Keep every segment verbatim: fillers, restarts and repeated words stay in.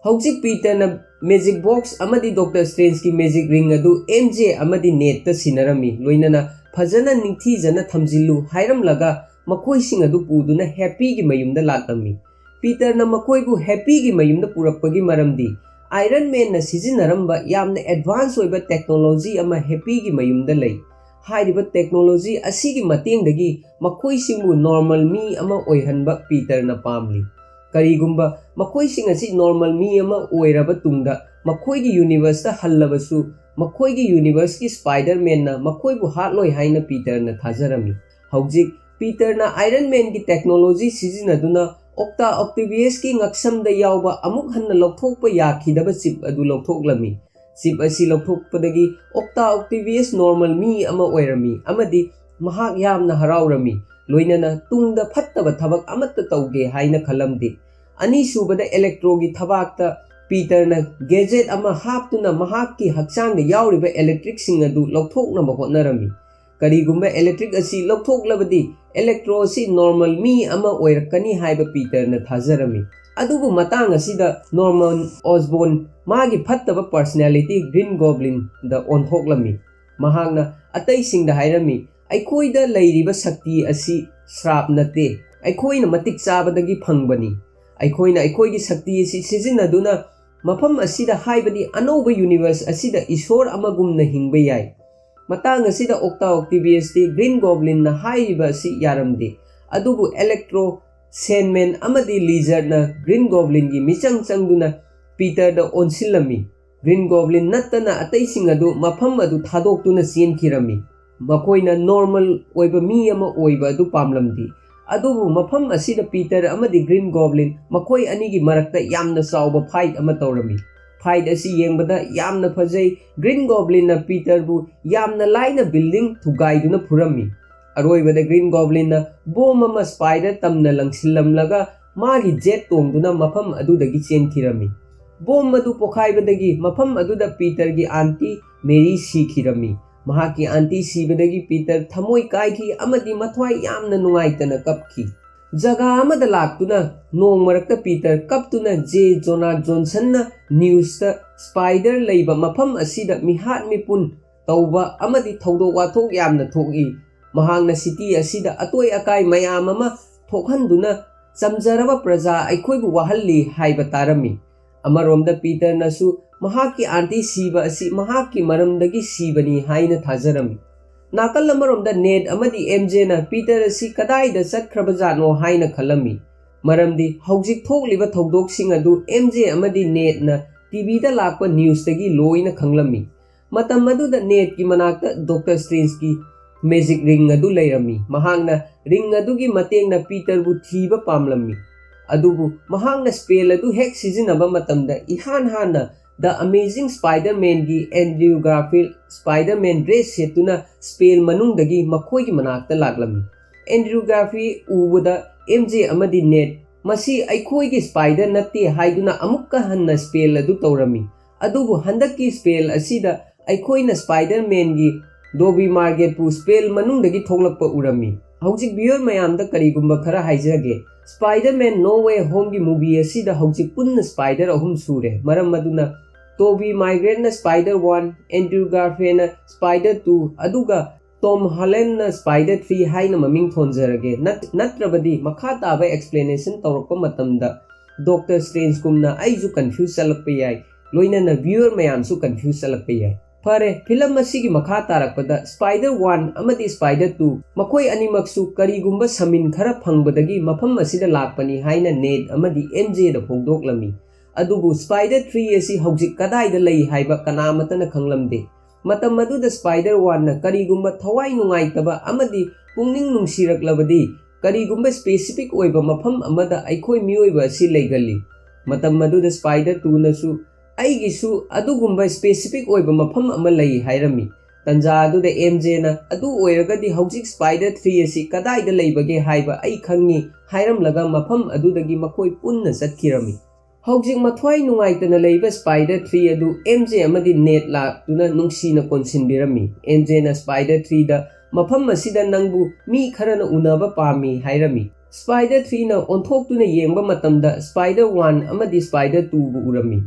ꯍꯧꯖꯤꯛ ꯄꯤꯇꯔꯅ magic box ꯑꯃꯗꯤ doctor ꯁ꯭ꯇ꯭ꯔꯦꯟꯖꯀꯤ magic ring ꯑꯗꯨ ꯑꯦꯝ ꯖꯦ ꯑꯃꯗꯤ ꯅꯦꯠꯇ ꯁꯤꯟꯅꯔꯝꯃꯤ, ꯂꯣꯏꯅꯅ "ꯐꯖꯅ ꯅꯤꯡꯊꯤꯖꯅ ꯊꯝꯖꯤꯜꯂꯨ" ꯍꯥꯏꯔꯝꯂꯒ ꯃꯈꯣꯏꯁꯤꯡ ꯑꯗꯨ ꯄꯨꯗꯨꯅ ꯍꯦꯞꯄꯤꯒꯤ ꯃꯌꯨꯝꯗ ꯂꯥꯛꯂꯝꯃꯤ꯫ ꯄꯤꯇꯔꯅ ꯃꯈꯣꯏꯕꯨ ꯍꯦꯞꯄꯤꯒꯤ ꯃꯌꯨꯝꯗ ꯄꯨꯔꯛꯄꯒꯤ ꯃꯔꯝꯗꯤ ꯑꯥꯏꯔꯟ ꯃꯦꯟꯅ ꯁꯤꯖꯤꯟꯅꯔꯝꯕ ꯌꯥꯝꯅ ꯑꯦꯗꯚꯥꯟꯁ ꯑꯣꯏꯕ ꯇꯦꯛꯅꯣꯂꯣꯖꯤ ꯑꯃ ꯍꯦꯞꯄꯤꯒꯤ ꯃꯌꯨꯝꯗ ꯂꯩ꯫ ꯍꯥꯏꯔꯤꯕ ꯇꯦꯛꯅꯣꯂꯣꯖꯤ ꯑꯁꯤꯒꯤ ꯃꯇꯦꯡꯗꯒꯤ ꯃꯈꯣꯏꯁꯤꯡꯕꯨ ꯅꯣꯔꯃꯦꯜ ꯃꯤ ꯑꯃ ꯑꯣꯏꯍꯟꯕ ꯄꯤꯇꯔꯅ ꯄꯥꯝꯂꯤ꯫ ꯀꯔꯤꯒꯨꯝꯕ ꯃꯈꯣꯏꯁꯤꯡ ꯑꯁꯤ ꯅꯣꯔꯃꯦꯜ ꯃꯤ ꯑꯃ ꯑꯣꯏꯔꯕ ꯇꯨꯡꯗ ꯃꯈꯣꯏꯒꯤ ꯌꯨꯅꯤꯚꯔꯁꯇ ꯍꯜꯂꯕꯁꯨ, ꯃꯈꯣꯏꯒꯤ ꯌꯨꯅꯤꯚꯔꯁꯀꯤ ꯁ꯭ꯄꯥꯏꯗꯔ ꯃꯦꯟꯅ ꯃꯈꯣꯏꯕꯨ ꯍꯥꯠꯂꯣꯏ ꯍꯥꯏꯅ ꯄꯤꯇꯔꯅ ꯊꯥꯖꯔꯝꯃꯤ꯫ ꯍꯧꯖꯤꯛ ꯄꯤꯇꯔꯅ ꯑꯥꯏꯔꯟ ꯃꯦꯟꯒꯤ ꯇꯦꯛꯅꯣꯂꯣꯖꯤ ꯁꯤꯖꯤꯟꯅꯗꯨꯅ ꯑꯣꯛꯇꯥ ꯑꯣꯛꯇꯦꯚꯤꯌꯁꯀꯤ ꯉꯛꯁꯝꯗ ꯌꯥꯎꯕ ꯑꯃꯨꯛ ꯍꯟꯅ ꯂꯧꯊꯣꯛꯄ ꯌꯥꯈꯤꯗꯕ ꯆꯤꯞ ꯑꯗꯨ ꯂꯧꯊꯣꯛꯂꯝꯃꯤ꯫ ꯆꯤꯞ ꯑꯁꯤ ꯂꯧꯊꯣꯛꯄꯗꯒꯤ ꯑꯣꯛꯇꯥ ꯑꯣꯛꯇꯦꯚꯤꯌꯁ ꯅꯣꯔꯃꯦꯜ ꯃꯤ ꯑꯃ ꯑꯣꯏꯔꯝꯃꯤ ꯑꯃꯗꯤ ꯃꯍꯥꯛ ꯌꯥꯝꯅ ꯍꯔꯥꯎꯔꯝꯃꯤ, ꯂꯣꯏꯅꯅ ꯇꯨꯡꯗ ꯐꯠꯇꯕ ꯊꯕꯛ ꯑꯃꯠꯇ ꯇꯧꯒꯦ ꯍꯥꯏꯅ ꯈꯜꯂꯝꯗꯦ꯫ ꯑꯅꯤꯁꯨꯕꯗ, ꯏꯂꯦꯛꯇ꯭ꯔꯣꯒꯤ ꯊꯕꯥꯛꯇ ꯄꯤꯇꯔꯅ ꯒꯦꯖꯦꯠ ꯑꯃ ꯍꯥꯞꯇꯨꯅ ꯃꯍꯥꯛꯀꯤ ꯍꯛꯆꯥꯡꯗ ꯌꯥꯎꯔꯤꯕ ꯏꯂꯦꯛꯇ꯭ꯔꯤꯛꯁꯤꯡ ꯑꯗꯨ ꯂꯧꯊꯣꯛꯅꯕ ꯍꯣꯠꯅꯔꯝꯃꯤ꯫ ꯀꯔꯤꯒꯨꯝꯕ ꯏꯂꯦꯛꯇ꯭ꯔꯤꯛ ꯑꯁꯤ ꯂꯧꯊꯣꯛꯂꯕꯗꯤ ꯏꯂꯦꯛꯇ꯭ꯔꯣ ꯑꯁꯤ ꯅꯣꯔꯃꯦꯜ ꯃꯤ ꯑꯃ ꯑꯣꯏꯔꯛꯀꯅꯤ ꯍꯥꯏꯕ ꯄꯤꯇꯔꯅ ꯊꯥꯖꯔꯝꯃꯤ꯫ ꯑꯗꯨꯕꯨ ꯃꯇꯥꯡ ꯑꯁꯤꯗ ꯅꯣꯔꯃꯟ ꯑꯣꯁꯕꯣꯟ ꯃꯥꯒꯤ ꯐꯠꯇꯕ ꯄꯔꯁꯅꯦꯂꯤꯇꯤ ꯒ꯭ꯔꯤꯟ ꯒꯣꯕ꯭ꯂꯤꯟꯗ ꯑꯣꯟꯊꯣꯛꯂꯝꯃꯤ꯫ ꯃꯍꯥꯛꯅ ꯑꯇꯩꯁꯤꯡꯗ ꯍꯥꯏꯔꯝꯃꯤ, "ꯑꯩꯈꯣꯏꯗ ꯂꯩꯔꯤꯕ ꯁꯛꯇꯤ ꯑꯁꯤ ꯁ꯭ꯔꯥꯞ ꯅꯠꯇꯦ, ꯑꯩꯈꯣꯏꯅ ꯃꯇꯤꯛ ꯆꯥꯕꯗꯒꯤ ꯐꯪꯕꯅꯤ꯫ ꯑꯩꯈꯣꯏꯅ ꯑꯩꯈꯣꯏꯒꯤ ꯁꯛꯇꯤ ꯑꯁꯤ ꯁꯤꯖꯤꯟꯅꯗꯨꯅ ꯃꯐꯝ ꯑꯁꯤꯗ, ꯍꯥꯏꯕꯗꯤ ꯑꯅꯧꯕ ꯌꯨꯅꯤꯚꯔꯁ ꯑꯁꯤꯗ, ꯏꯁꯣꯔ ꯑꯃꯒꯨꯝꯅ ꯍꯤꯡꯕ ꯌꯥꯏ꯫" ꯃꯇꯥꯡ ꯑꯁꯤꯗ ꯑꯣꯛꯇꯥ ꯑꯣꯛꯇꯤꯚꯤꯌꯁꯇꯤ ꯒ꯭ꯔꯤꯟ ꯒꯣꯕ꯭ꯂꯤꯟꯅ ꯍꯥꯏꯔꯤꯕ ꯑꯁꯤ ꯌꯥꯔꯝꯗꯦ꯫ ꯑꯗꯨꯕꯨ ꯏꯂꯦꯛꯇ꯭ꯔꯣ, ꯁꯦꯟꯃꯦꯟ ꯑꯃꯗꯤ ꯂꯤꯖꯔꯠꯅ ꯒ꯭ꯔꯤꯟ ꯒꯣꯕ꯭ꯂꯤꯟꯒꯤ ꯃꯤꯆꯪ ꯆꯪꯗꯨꯅ ꯄꯤꯇꯔꯗ ꯑꯣꯟꯁꯤꯜꯂꯝꯃꯤ꯫ ꯒ꯭ꯔꯤꯟ ꯒꯣꯕ꯭ꯂꯤꯟ ꯅꯠꯇꯅ ꯑꯇꯩꯁꯤꯡ ꯑꯗꯨ ꯃꯐꯝ ꯑꯗꯨ ꯊꯥꯗꯣꯛꯇꯨꯅ ꯆꯦꯟꯈꯤꯔꯝꯃꯤ꯫ ꯃꯈꯣꯏꯅ ꯅꯣꯔꯃꯦꯜ ꯑꯣꯏꯕ ꯃꯤ ꯑꯃ ꯑꯣꯏꯕ ꯑꯗꯨ ꯄꯥꯝꯂꯝꯗꯦ꯫ ꯑꯗꯨꯕꯨ ꯃꯐꯝ ꯑꯁꯤꯗ ꯄꯤꯇꯔ ꯑꯃꯗꯤ ꯒ꯭ꯔꯤꯟ ꯒꯣꯕ꯭ꯂꯤꯟ ꯃꯈꯣꯏ ꯑꯅꯤꯒꯤ ꯃꯔꯛꯇ ꯌꯥꯝꯅ ꯆꯥꯎꯕ ꯐꯥꯏꯠ ꯑꯃ ꯇꯧꯔꯝꯃꯤ꯫ ꯐꯥꯏꯠ ꯑꯁꯤ ꯌꯦꯡꯕꯗ ꯌꯥꯝꯅ ꯐꯖꯩ꯫ ꯒ꯭ꯔꯤꯟ ꯒꯣꯕ꯭ꯂꯤꯟꯅ ꯄꯤꯇꯔꯕꯨ ꯌꯥꯝꯅ ꯂꯥꯏꯅ ꯕꯤꯜꯗꯤꯡ ꯊꯨꯒꯥꯏꯗꯨꯅ ꯐꯨꯔꯝꯃꯤ꯫ ꯑꯔꯣꯏꯕꯗ ꯒ꯭ꯔꯤꯟ ꯒꯣꯕ꯭ꯂꯤꯟꯅ ꯕꯣꯝ ꯑꯃ ꯁ꯭ꯄꯥꯏꯗꯔ ꯇꯝꯅ ꯂꯪꯁꯤꯜꯂꯝꯂꯒ ꯃꯥꯒꯤ ꯖꯦꯠ ꯇꯣꯡꯗꯨꯅ ꯃꯐꯝ ꯑꯗꯨꯗꯒꯤ ꯆꯦꯟꯈꯤꯔꯝꯃꯤ꯫ ꯕꯣꯝ ꯑꯗꯨ ꯄꯣꯈꯥꯏꯕꯗꯒꯤ ꯃꯐꯝ ꯑꯗꯨꯗ ꯄꯤꯇꯔꯒꯤ ꯑꯥꯟꯇꯤ ꯃꯦꯔꯤ ꯁꯤꯈꯤꯔꯝꯃꯤ꯫ ꯃꯍꯥꯛꯀꯤ ꯑꯥꯟꯇꯤ ꯁꯤꯕꯗꯒꯤ ꯄꯤꯇꯔ ꯊꯃꯣꯏ ꯀꯥꯏꯈꯤ ꯑꯃꯗꯤ ꯃꯊ꯭ꯋꯥꯏ ꯌꯥꯝꯅ ꯅꯨꯡꯉꯥꯏꯇꯅ ꯀꯞꯈꯤ꯫ ꯖꯒꯥ ꯑꯃꯗ ꯂꯥꯛꯇꯨꯅ ꯅꯣꯡ ꯃꯔꯛꯇ ꯄꯤꯇꯔ ꯀꯞꯇꯨꯅ ꯖꯦ ꯖꯣꯅꯥ ꯖꯣꯟꯁꯟꯅ ꯅ꯭ꯌꯨꯁꯇ ꯁ꯭ꯄꯥꯏꯗꯔ ꯂꯩꯕ ꯃꯐꯝ ꯑꯁꯤꯗ ꯃꯤꯍꯥꯠ ꯃꯤꯄꯨꯟ ꯇꯧꯕ ꯑꯃꯗꯤ ꯊꯧꯗꯣꯛ ꯋꯥꯊꯣꯛ ꯌꯥꯝꯅ ꯊꯣꯛꯏ꯫ ꯃꯍꯥꯛꯅ ꯁꯤꯇꯤ ꯑꯁꯤꯗ ꯑꯇꯣꯏ ꯑꯀꯥꯏ ꯃꯌꯥꯝ ꯑꯃ ꯊꯣꯛꯍꯟꯗꯨꯅ ꯆꯝꯖꯔꯕ ꯄ꯭ꯔꯖꯥ ꯑꯩꯈꯣꯏꯕꯨ ꯋꯥꯍꯜꯂꯤ ꯍꯥꯏꯕ ꯇꯥꯔꯝꯃꯤ꯫ ꯑꯃꯔꯣꯝꯗ ꯄꯤꯇꯔꯅꯁꯨ ꯃꯍꯥꯛꯀꯤ ꯑꯥꯟꯇꯤ ꯁꯤꯕ ꯑꯁꯤ ꯃꯍꯥꯛꯀꯤ ꯃꯔꯝꯗꯒꯤ ꯁꯤꯕꯅꯤ ꯍꯥꯏꯅ ꯊꯥꯖꯔꯝꯃꯤ꯫ ꯅꯥꯀꯜ ꯑꯃꯔꯣꯝꯗ ꯅꯦꯠ ꯑꯃꯗꯤ ꯑꯦꯝ ꯖꯦꯅ ꯄꯤꯇꯔ ꯑꯁꯤ ꯀꯗꯥꯏꯗ ꯆꯠꯈ꯭ꯔꯕꯖꯥꯠꯅꯣ ꯍꯥꯏꯅ ꯈꯜꯂꯝꯃꯤ꯫ ꯃꯔꯝꯗꯤ ꯍꯧꯖꯤꯛ ꯊꯣꯛꯂꯤꯕ ꯊꯧꯗꯣꯛꯁꯤꯡ ꯑꯗꯨ ꯑꯦꯝ ꯖꯦ ꯑꯃꯗꯤ ꯅꯦꯠꯅ ꯇꯤ ꯚꯤꯗ ꯂꯥꯛꯄ ꯅ꯭ꯌꯨꯁꯇꯒꯤ ꯂꯣꯏꯅ ꯈꯪꯂꯝꯃꯤ꯫ ꯃꯇꯝ ꯑꯗꯨꯗ ꯅꯦꯠꯀꯤ ꯃꯅꯥꯛꯇ ꯗꯣꯛꯇꯔ ꯁ꯭ꯇ꯭ꯔꯦꯟꯖꯀꯤ ꯃꯦꯖꯤꯛ ꯔꯤꯡ ꯑꯗꯨ ꯂꯩꯔꯝꯃꯤ꯫ ꯃꯍꯥꯛꯅ ꯔꯤꯡ ꯑꯗꯨꯒꯤ ꯃꯇꯦꯡꯅ ꯄꯤꯇꯔꯕꯨ ꯊꯤꯕ ꯄꯥꯝꯂꯝꯃꯤ꯫ ꯑꯗꯨꯕꯨ ꯃꯍꯥꯛꯅ ꯁ꯭ꯄꯦꯜ ꯑꯗꯨ ꯍꯦꯛ ꯁꯤꯖꯤꯟꯅꯕ ꯃꯇꯝꯗ ꯏꯍꯥꯟ ꯍꯥꯟꯅ ꯗ ꯑꯃꯦꯖꯤꯡ ꯁ꯭ꯄꯥꯏꯗꯔ ꯃꯦꯟꯒꯤ ꯑꯦꯟꯗ꯭ꯔꯤꯌꯨ ꯒꯥꯔꯐꯤꯜꯗ ꯁ꯭ꯄꯥꯏꯗꯔ ꯃꯦꯟ ꯗ꯭ꯔꯦꯁ ꯁꯦꯠꯇꯨꯅ ꯁ꯭ꯄꯦꯜ ꯃꯅꯨꯡꯗꯒꯤ ꯃꯈꯣꯏꯒꯤ ꯃꯅꯥꯛꯇ ꯂꯥꯛꯂꯝꯃꯤ꯫ ꯑꯦꯟꯗ꯭ꯔꯤꯌꯨ ꯒꯥꯔꯐꯤꯜꯗ ꯎꯕꯗ ꯑꯦꯝ ꯖꯦ ꯑꯃꯗꯤ ꯅꯦꯠ, "ꯃꯁꯤ ꯑꯩꯈꯣꯏꯒꯤ ꯁ꯭ꯄꯥꯏꯗꯔ ꯅꯠꯇꯦ" ꯍꯥꯏꯗꯨꯅ ꯑꯃꯨꯛꯀ ꯍꯟꯅ ꯁ꯭ꯄꯦꯜ ꯑꯗꯨ ꯇꯧꯔꯝꯃꯤ꯫ ꯑꯗꯨꯕꯨ ꯍꯟꯗꯛꯀꯤ ꯁ꯭ꯄꯦꯜ ꯑꯁꯤꯗ ꯑꯩꯈꯣꯏꯅ ꯁ꯭ꯄꯥꯏꯗꯔ ꯃꯦꯟꯒꯤ ꯇꯣꯕꯤ ꯃꯥꯏꯒ꯭ꯋꯦꯒꯄꯨ ꯁ꯭ꯄꯦꯜ ꯃꯅꯨꯡꯗꯒꯤ ꯊꯣꯛꯂꯛꯄ ꯎꯔꯝꯃꯤ꯫ ꯍꯧꯖꯤꯛ ꯚꯤꯌꯨꯋꯔ ꯃꯌꯥꯝꯗ ꯀꯔꯤꯒꯨꯝꯕ ꯈꯔ ꯍꯥꯏꯖꯒꯦ꯫ ꯁ꯭ꯄꯥꯏꯗꯔ ꯃꯦꯟ ꯅꯣ ꯋꯦ ꯍꯣꯝꯒꯤ ꯃꯨꯚꯤ ꯑꯁꯤꯗ ꯍꯧꯖꯤꯛ ꯄꯨꯟꯅ ꯁ꯭ꯄꯥꯏꯗꯔ ꯑꯍꯨꯝ ꯁꯨꯔꯦ꯫ ꯃꯔꯝ ꯑꯗꯨꯅ ꯇꯣꯕꯤ ꯃꯥꯏꯒ꯭ꯋꯦꯒꯅ spider one, Andrew ꯒꯥꯔꯐꯤꯜꯗꯅ spider two, ꯑꯗꯨꯒ ꯇꯣꯝ ꯍꯣꯂꯦꯟꯗꯅ ꯁ꯭ꯄꯥꯏꯗꯔ ꯊ꯭ꯔꯤ ꯍꯥꯏꯅ ꯃꯃꯤꯡ ꯊꯣꯟꯖꯔꯒꯦ꯫ ꯅꯠ-, ꯅꯠꯇ꯭ꯔꯕꯗꯤ ꯃꯈꯥ ꯇꯥꯕ ꯑꯦꯛꯁꯄ꯭ꯂꯦꯅꯦꯁꯟ ꯇꯧꯔꯛꯄ ꯃꯇꯝꯗ ꯗꯣꯛꯇꯔ ꯁ꯭ꯇ꯭ꯔꯦꯟꯖꯀꯨꯝꯅ ꯑꯩꯁꯨ ꯀꯟꯐ꯭ꯌꯨꯁ ꯆꯠꯂꯛꯄ ꯌꯥꯏ, ꯂꯣꯏꯅꯅ ꯚꯤꯌꯨꯋꯔ ꯃꯌꯥꯝꯁꯨ ꯀꯟꯐ꯭ꯌꯨꯁ ꯆꯠꯂꯛꯄ ꯌꯥꯏ꯫ ꯐꯔꯦ, ꯐꯤꯂꯝ ꯑꯁꯤꯒꯤ ꯃꯈꯥ ꯇꯥꯔꯛꯄꯗ ꯁ꯭ꯄꯥꯏꯗꯔ ꯋꯥꯟ ꯑꯃꯗꯤ ꯁ꯭ꯄꯥꯏꯗꯔ ꯇꯨ ꯃꯈꯣꯏ ꯑꯅꯤꯃꯛꯁꯨ ꯀꯔꯤꯒꯨꯝꯕ ꯁꯃꯤꯟ ꯈꯔ ꯐꯪꯕꯗꯒꯤ ꯃꯐꯝ ꯑꯁꯤꯗ ꯂꯥꯛꯄꯅꯤ ꯍꯥꯏꯅ ꯅꯦꯠ ꯑꯃꯗꯤ ꯑꯦꯝ ꯖꯦꯗ ꯐꯣꯡꯗꯣꯛꯂꯝꯃꯤ꯫ ꯑꯗꯨꯕꯨ ꯁ꯭ꯄꯥꯏꯗꯔ ꯊ꯭ꯔꯤ ꯑꯁꯤ ꯍꯧꯖꯤꯛ ꯀꯗꯥꯏꯗ ꯂꯩ ꯍꯥꯏꯕ ꯀꯅꯥꯃꯠꯇꯅ ꯈꯪꯂꯝꯗꯦ꯫ ꯃꯇꯝ ꯑꯗꯨꯗ ꯁ꯭ꯄꯥꯏꯗꯔ ꯋꯥꯟꯅ ꯀꯔꯤꯒꯨꯝꯕ ꯊꯋꯥꯏ ꯅꯨꯡꯉꯥꯏꯇꯕ ꯑꯃꯗꯤ ꯄꯨꯛꯅꯤꯡ ꯅꯨꯡꯁꯤꯔꯛꯂꯕꯗꯤ ꯀꯔꯤꯒꯨꯝꯕ ꯁ꯭ꯄꯦꯁꯤꯐꯤꯛ ꯑꯣꯏꯕ ꯃꯐꯝ ꯑꯃꯗ ꯑꯩꯈꯣꯏ ꯃꯤꯑꯣꯏꯕ ꯑꯁꯤ ꯂꯩꯒꯜꯂꯤ꯫ ꯃꯇꯝ ꯑꯗꯨꯗ ꯁ꯭ꯄꯥꯏꯗꯔ ꯇꯨꯅꯁꯨ ꯑꯩꯒꯤꯁꯨ ꯑꯗꯨꯒꯨꯝꯕ ꯁ꯭ꯄꯦꯁꯤꯐꯤꯛ ꯑꯣꯏꯕ ꯃꯐꯝ ꯑꯃ ꯂꯩ ꯍꯥꯏꯔꯝꯃꯤ꯫ ꯇꯟꯖꯥ ꯑꯗꯨꯗ ꯑꯦꯝ ꯖꯦꯅ "ꯑꯗꯨ ꯑꯣꯏꯔꯒꯗꯤ ꯍꯧꯖꯤꯛ ꯁ꯭ꯄꯥꯏꯗꯔ ꯊ꯭ꯔꯤ ꯑꯁꯤ ꯀꯗꯥꯏꯗ ꯂꯩꯕꯒꯦ ꯍꯥꯏꯕ ꯑꯩ ꯈꯪꯉꯤ" ꯍꯥꯏꯔꯝꯂꯒ ꯃꯐꯝ ꯑꯗꯨꯗꯒꯤ ꯃꯈꯣꯏ ꯄꯨꯟꯅ ꯆꯠꯈꯤꯔꯝꯃꯤ꯫ ꯍꯧꯖꯤꯛ ꯃꯊ꯭ꯋꯥꯏ ꯅꯨꯡꯉꯥꯏꯇꯅ ꯂꯩꯕ ꯁ꯭ꯄꯥꯏꯗꯔ ꯊ꯭ꯔꯤ ꯑꯗꯨ ꯑꯦꯝ ꯖꯦ ꯑꯃꯗꯤ ꯅꯦꯠ ꯂꯥꯛꯇꯨꯅ ꯅꯨꯡꯁꯤꯅ ꯀꯣꯟꯁꯤꯟꯕꯤꯔꯝꯃꯤ꯫ ꯑꯦꯝ ꯖꯦꯅ ꯁ꯭ꯄꯥꯏꯗꯔ ꯊ꯭ꯔꯤꯗ "ꯃꯐꯝ ꯑꯁꯤꯗ ꯅꯪꯕꯨ ꯃꯤ ꯈꯔꯅ ꯎꯅꯕ ꯄꯥꯝꯃꯤ" ꯍꯥꯏꯔꯝꯃꯤ꯫ Spider three ꯅ ꯑꯣꯟꯊꯣꯛꯇꯨꯅ ꯌꯦꯡꯕ ꯃꯇꯝꯗ Spider one ꯑꯃꯗꯤ Spider two ꯕꯨ ꯎꯔꯝꯃꯤ꯫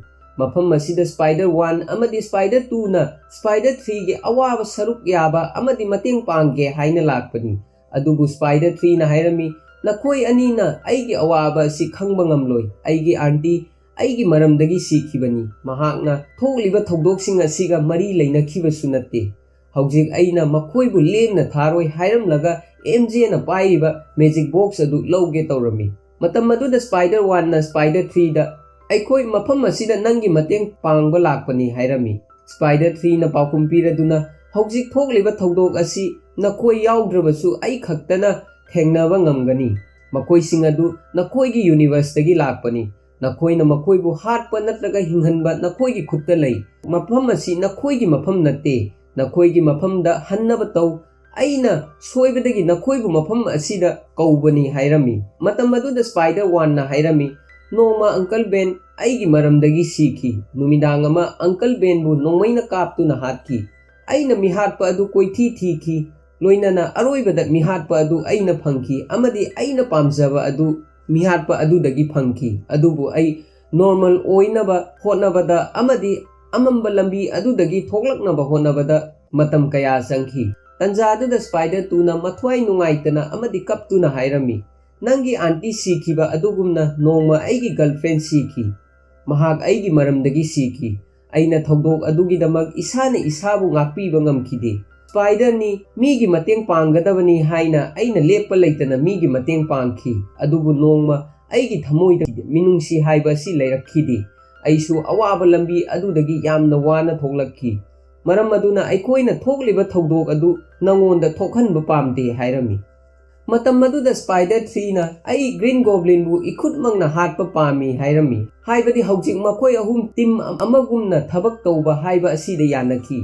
ꯃꯐꯝ ꯑꯁꯤꯗ Spider one ꯑꯃꯗꯤ Spider two ꯅ Spider three ꯒꯤ ꯑꯋꯥꯕ ꯁꯔꯨꯛ ꯌꯥꯕ ꯑꯃꯗꯤ ꯃꯇꯦꯡ ꯄꯥꯡꯒꯦ ꯍꯥꯏꯅ ꯂꯥꯛꯄꯅꯤ꯫ ꯑꯗꯨꯕꯨ Spider three ꯅ ꯍꯥꯏꯔꯝꯃꯤ, "ꯅꯈꯣꯏ ꯑꯅꯤꯅ ꯑꯩꯒꯤ ꯑꯋꯥꯕ ꯑꯁꯤ ꯈꯪꯕ ꯉꯝꯂꯣꯏ꯫ ꯑꯩꯒꯤ aunty ꯑꯩꯒꯤ ꯃꯔꯝꯗꯒꯤ ꯁꯤꯈꯤꯕꯅꯤ꯫ ꯃꯍꯥꯛꯅ ꯊꯣꯛꯂꯤꯕ ꯊꯧꯗꯣꯛꯁꯤꯡ ꯑꯁꯤꯒ ꯃꯔꯤ ꯂꯩꯅꯈꯤꯕꯁꯨ ꯅꯠꯇꯦ꯫ ꯍꯧꯖꯤꯛ ꯑꯩꯅ ꯃꯈꯣꯏꯕꯨ ꯂꯦꯝꯅ ꯊꯥꯔꯣꯏ" ꯍꯥꯏꯔꯝꯂꯒ M J ꯅ ꯄꯥꯏꯔꯤꯕ magic box ꯑꯗꯨ ꯂꯧꯒꯦ ꯇꯧꯔꯝꯃꯤ꯫ ꯃꯇꯝ ꯑꯗꯨꯗ Spider one ꯅ Spider three ꯗ, "ꯑꯩꯈꯣꯏ ꯃꯐꯝ ꯑꯁꯤꯗ ꯅꯪꯒꯤ ꯃꯇꯦꯡ ꯄꯥꯡꯕ ꯂꯥꯛꯄꯅꯤ" ꯍꯥꯏꯔꯝꯃꯤ꯫ Spider three ꯅ ꯄꯥꯎꯈꯨꯝ ꯄꯤꯔꯗꯨꯅ, "ꯍꯧꯖꯤꯛ ꯊꯣꯛꯂꯤꯕ ꯊꯧꯗꯣꯛ ꯑꯁꯤ ꯅꯈꯣꯏ ꯌꯥꯎꯗ꯭ꯔꯕꯁꯨ ꯑꯩ ꯈꯛꯇꯅ ꯊꯦꯡꯅꯕ ꯉꯝꯒꯅꯤ꯫ ꯃꯈꯣꯏꯁꯤꯡ ꯑꯗꯨ ꯅꯈꯣꯏꯒꯤ universe ꯇꯒꯤ ꯂꯥꯛꯄꯅꯤ꯫ ꯅꯈꯣꯏꯅ ꯃꯈꯣꯏꯕꯨ ꯍꯥꯠꯄ ꯅꯠꯇ꯭ꯔꯒ ꯍꯤꯡꯍꯟꯕ ꯅꯈꯣꯏꯒꯤ ꯈꯨꯠꯇ ꯂꯩ꯫ ꯃꯐꯝ ꯑꯁꯤ ꯅꯈꯣꯏꯒꯤ ꯃꯐꯝ ꯅꯠꯇꯦ꯫ ꯅꯈꯣꯏꯒꯤ ꯃꯐꯝꯗ ꯍꯟꯅꯕ ꯇꯧ꯫ ꯑꯩꯅ ꯁꯣꯏꯕꯗꯒꯤ ꯅꯈꯣꯏꯕꯨ ꯃꯐꯝ ꯑꯁꯤꯗ ꯀꯧꯕꯅꯤ" ꯍꯥꯏꯔꯝꯃꯤ꯫ ꯃꯇꯝ ꯑꯗꯨꯗ Spider one ꯅ ꯍꯥꯏꯔꯝꯃꯤ, "ꯅꯣꯡꯃ Uncle Ben ꯑꯩꯒꯤ ꯃꯔꯝꯗꯒꯤ ꯁꯤꯈꯤ꯫ ꯅꯨꯃꯤꯗꯥꯡ ꯑꯃ Uncle Ben ꯕꯨ ꯅꯣꯡꯃꯩꯅ ꯀꯥꯞꯇꯨꯅ ꯍꯥꯠꯈꯤ꯫ ꯑꯩꯅ ꯃꯤꯍꯥꯠꯄ ꯑꯗꯨ ꯀꯣꯏꯊꯤ ꯊꯤꯈꯤ꯫ ꯂꯣꯏꯅꯅ ꯑꯔꯣꯏꯕꯗ ꯃꯤꯍꯥꯠꯄ ꯑꯗꯨ ꯑꯩꯅ ꯐꯪꯈꯤ ꯑꯃꯗꯤ ꯑꯩꯅ ꯄꯥꯝꯖꯕ ꯑꯗꯨ ꯃꯤꯍꯥꯠꯄ ꯑꯗꯨꯗꯒꯤ ꯐꯪꯈꯤ꯫ ꯑꯗꯨꯕꯨ ꯑꯩ normal ꯑꯣꯏꯅꯕ ꯍꯣꯠꯅꯕꯗ ꯑꯃꯗꯤ ꯑꯃꯝꯕ ꯂꯝꯕꯤ ꯑꯗꯨꯗꯒꯤ ꯊꯣꯛꯂꯛꯅꯕ ꯍꯣꯠꯅꯕꯗ ꯃꯇꯝ ꯀꯌꯥ ꯆꯪꯈꯤ"꯫ ꯇꯟꯖꯥ ꯑꯗꯨꯗ Spider two ꯅ ꯃꯊ꯭ꯋꯥꯏ ꯅꯨꯡꯉꯥꯏꯇꯅ ꯑꯃꯗꯤ ꯀꯞꯇꯨꯅ ꯍꯥꯏꯔꯝꯃꯤ, "ꯅꯪꯒꯤ aunty ꯁꯤꯈꯤꯕ ꯑꯗꯨꯒꯨꯝꯅ ꯅꯣꯡꯃ ꯑꯩꯒꯤ girlfriend ꯁꯤꯈꯤ꯫ ꯃꯍꯥꯛ ꯑꯩꯒꯤ ꯃꯔꯝꯗꯒꯤ ꯁꯤꯈꯤ꯫ ꯑꯩꯅ ꯊꯧꯗꯣꯛ ꯑꯗꯨꯒꯤꯗꯃꯛ ꯏꯁꯥꯅ ꯏꯁꯥꯕꯨ ꯉꯥꯛꯄꯤꯕ ꯉꯝꯈꯤꯗꯦ꯫ Spider ꯅꯤ, ꯃꯤꯒꯤ ꯃꯇꯦꯡ ꯄꯥꯡꯒꯗꯕꯅꯤ ꯍꯥꯏꯅ ꯑꯩꯅ ꯂꯦꯞꯄ ꯂꯩꯇꯅ ꯃꯤꯒꯤ ꯃꯇꯦꯡ ꯄꯥꯡꯈꯤ꯫ ꯑꯗꯨꯕꯨ ꯅꯣꯡꯃ ꯑꯩꯒꯤ ꯊꯃꯣꯏꯗ ꯃꯤꯅꯨꯡꯁꯤ ꯍꯥꯏꯕ ꯑꯁꯤ ꯂꯩꯔꯛꯈꯤꯗꯦ꯫ ꯑꯩꯁꯨ ꯑꯋꯥꯕ ꯂꯝꯕꯤ ꯑꯗꯨꯗꯒꯤ ꯌꯥꯝꯅ ꯋꯥꯅ ꯊꯣꯛꯂꯛꯈꯤ꯫ ꯃꯔꯝ ꯑꯗꯨꯅ ꯑꯩꯈꯣꯏꯅ ꯊꯣꯛꯂꯤꯕ ꯊꯧꯗꯣꯛ ꯑꯗꯨ ꯅꯉꯣꯟꯗ ꯊꯣꯛꯍꯟꯕ ꯄꯥꯝꯗꯦ" ꯍꯥꯏꯔꯝꯃꯤ꯫ ꯃꯇꯝ ꯑꯗꯨꯗ Spider three ꯅ, "ꯑꯩ Green Goblin ꯕꯨ ꯏꯈꯨꯠꯃꯛꯅ ꯍꯥꯠꯄ ꯄꯥꯝꯃꯤ" ꯍꯥꯏꯔꯝꯃꯤ꯫ ꯍꯥꯏꯕꯗꯤ ꯍꯧꯖꯤꯛ ꯃꯈꯣꯏ ꯑꯍꯨꯝ team ꯑꯃꯒꯨꯝꯅ ꯊꯕꯛ ꯇꯧꯕ ꯍꯥꯏꯕ ꯑꯁꯤꯗ ꯌꯥꯅꯈꯤ꯫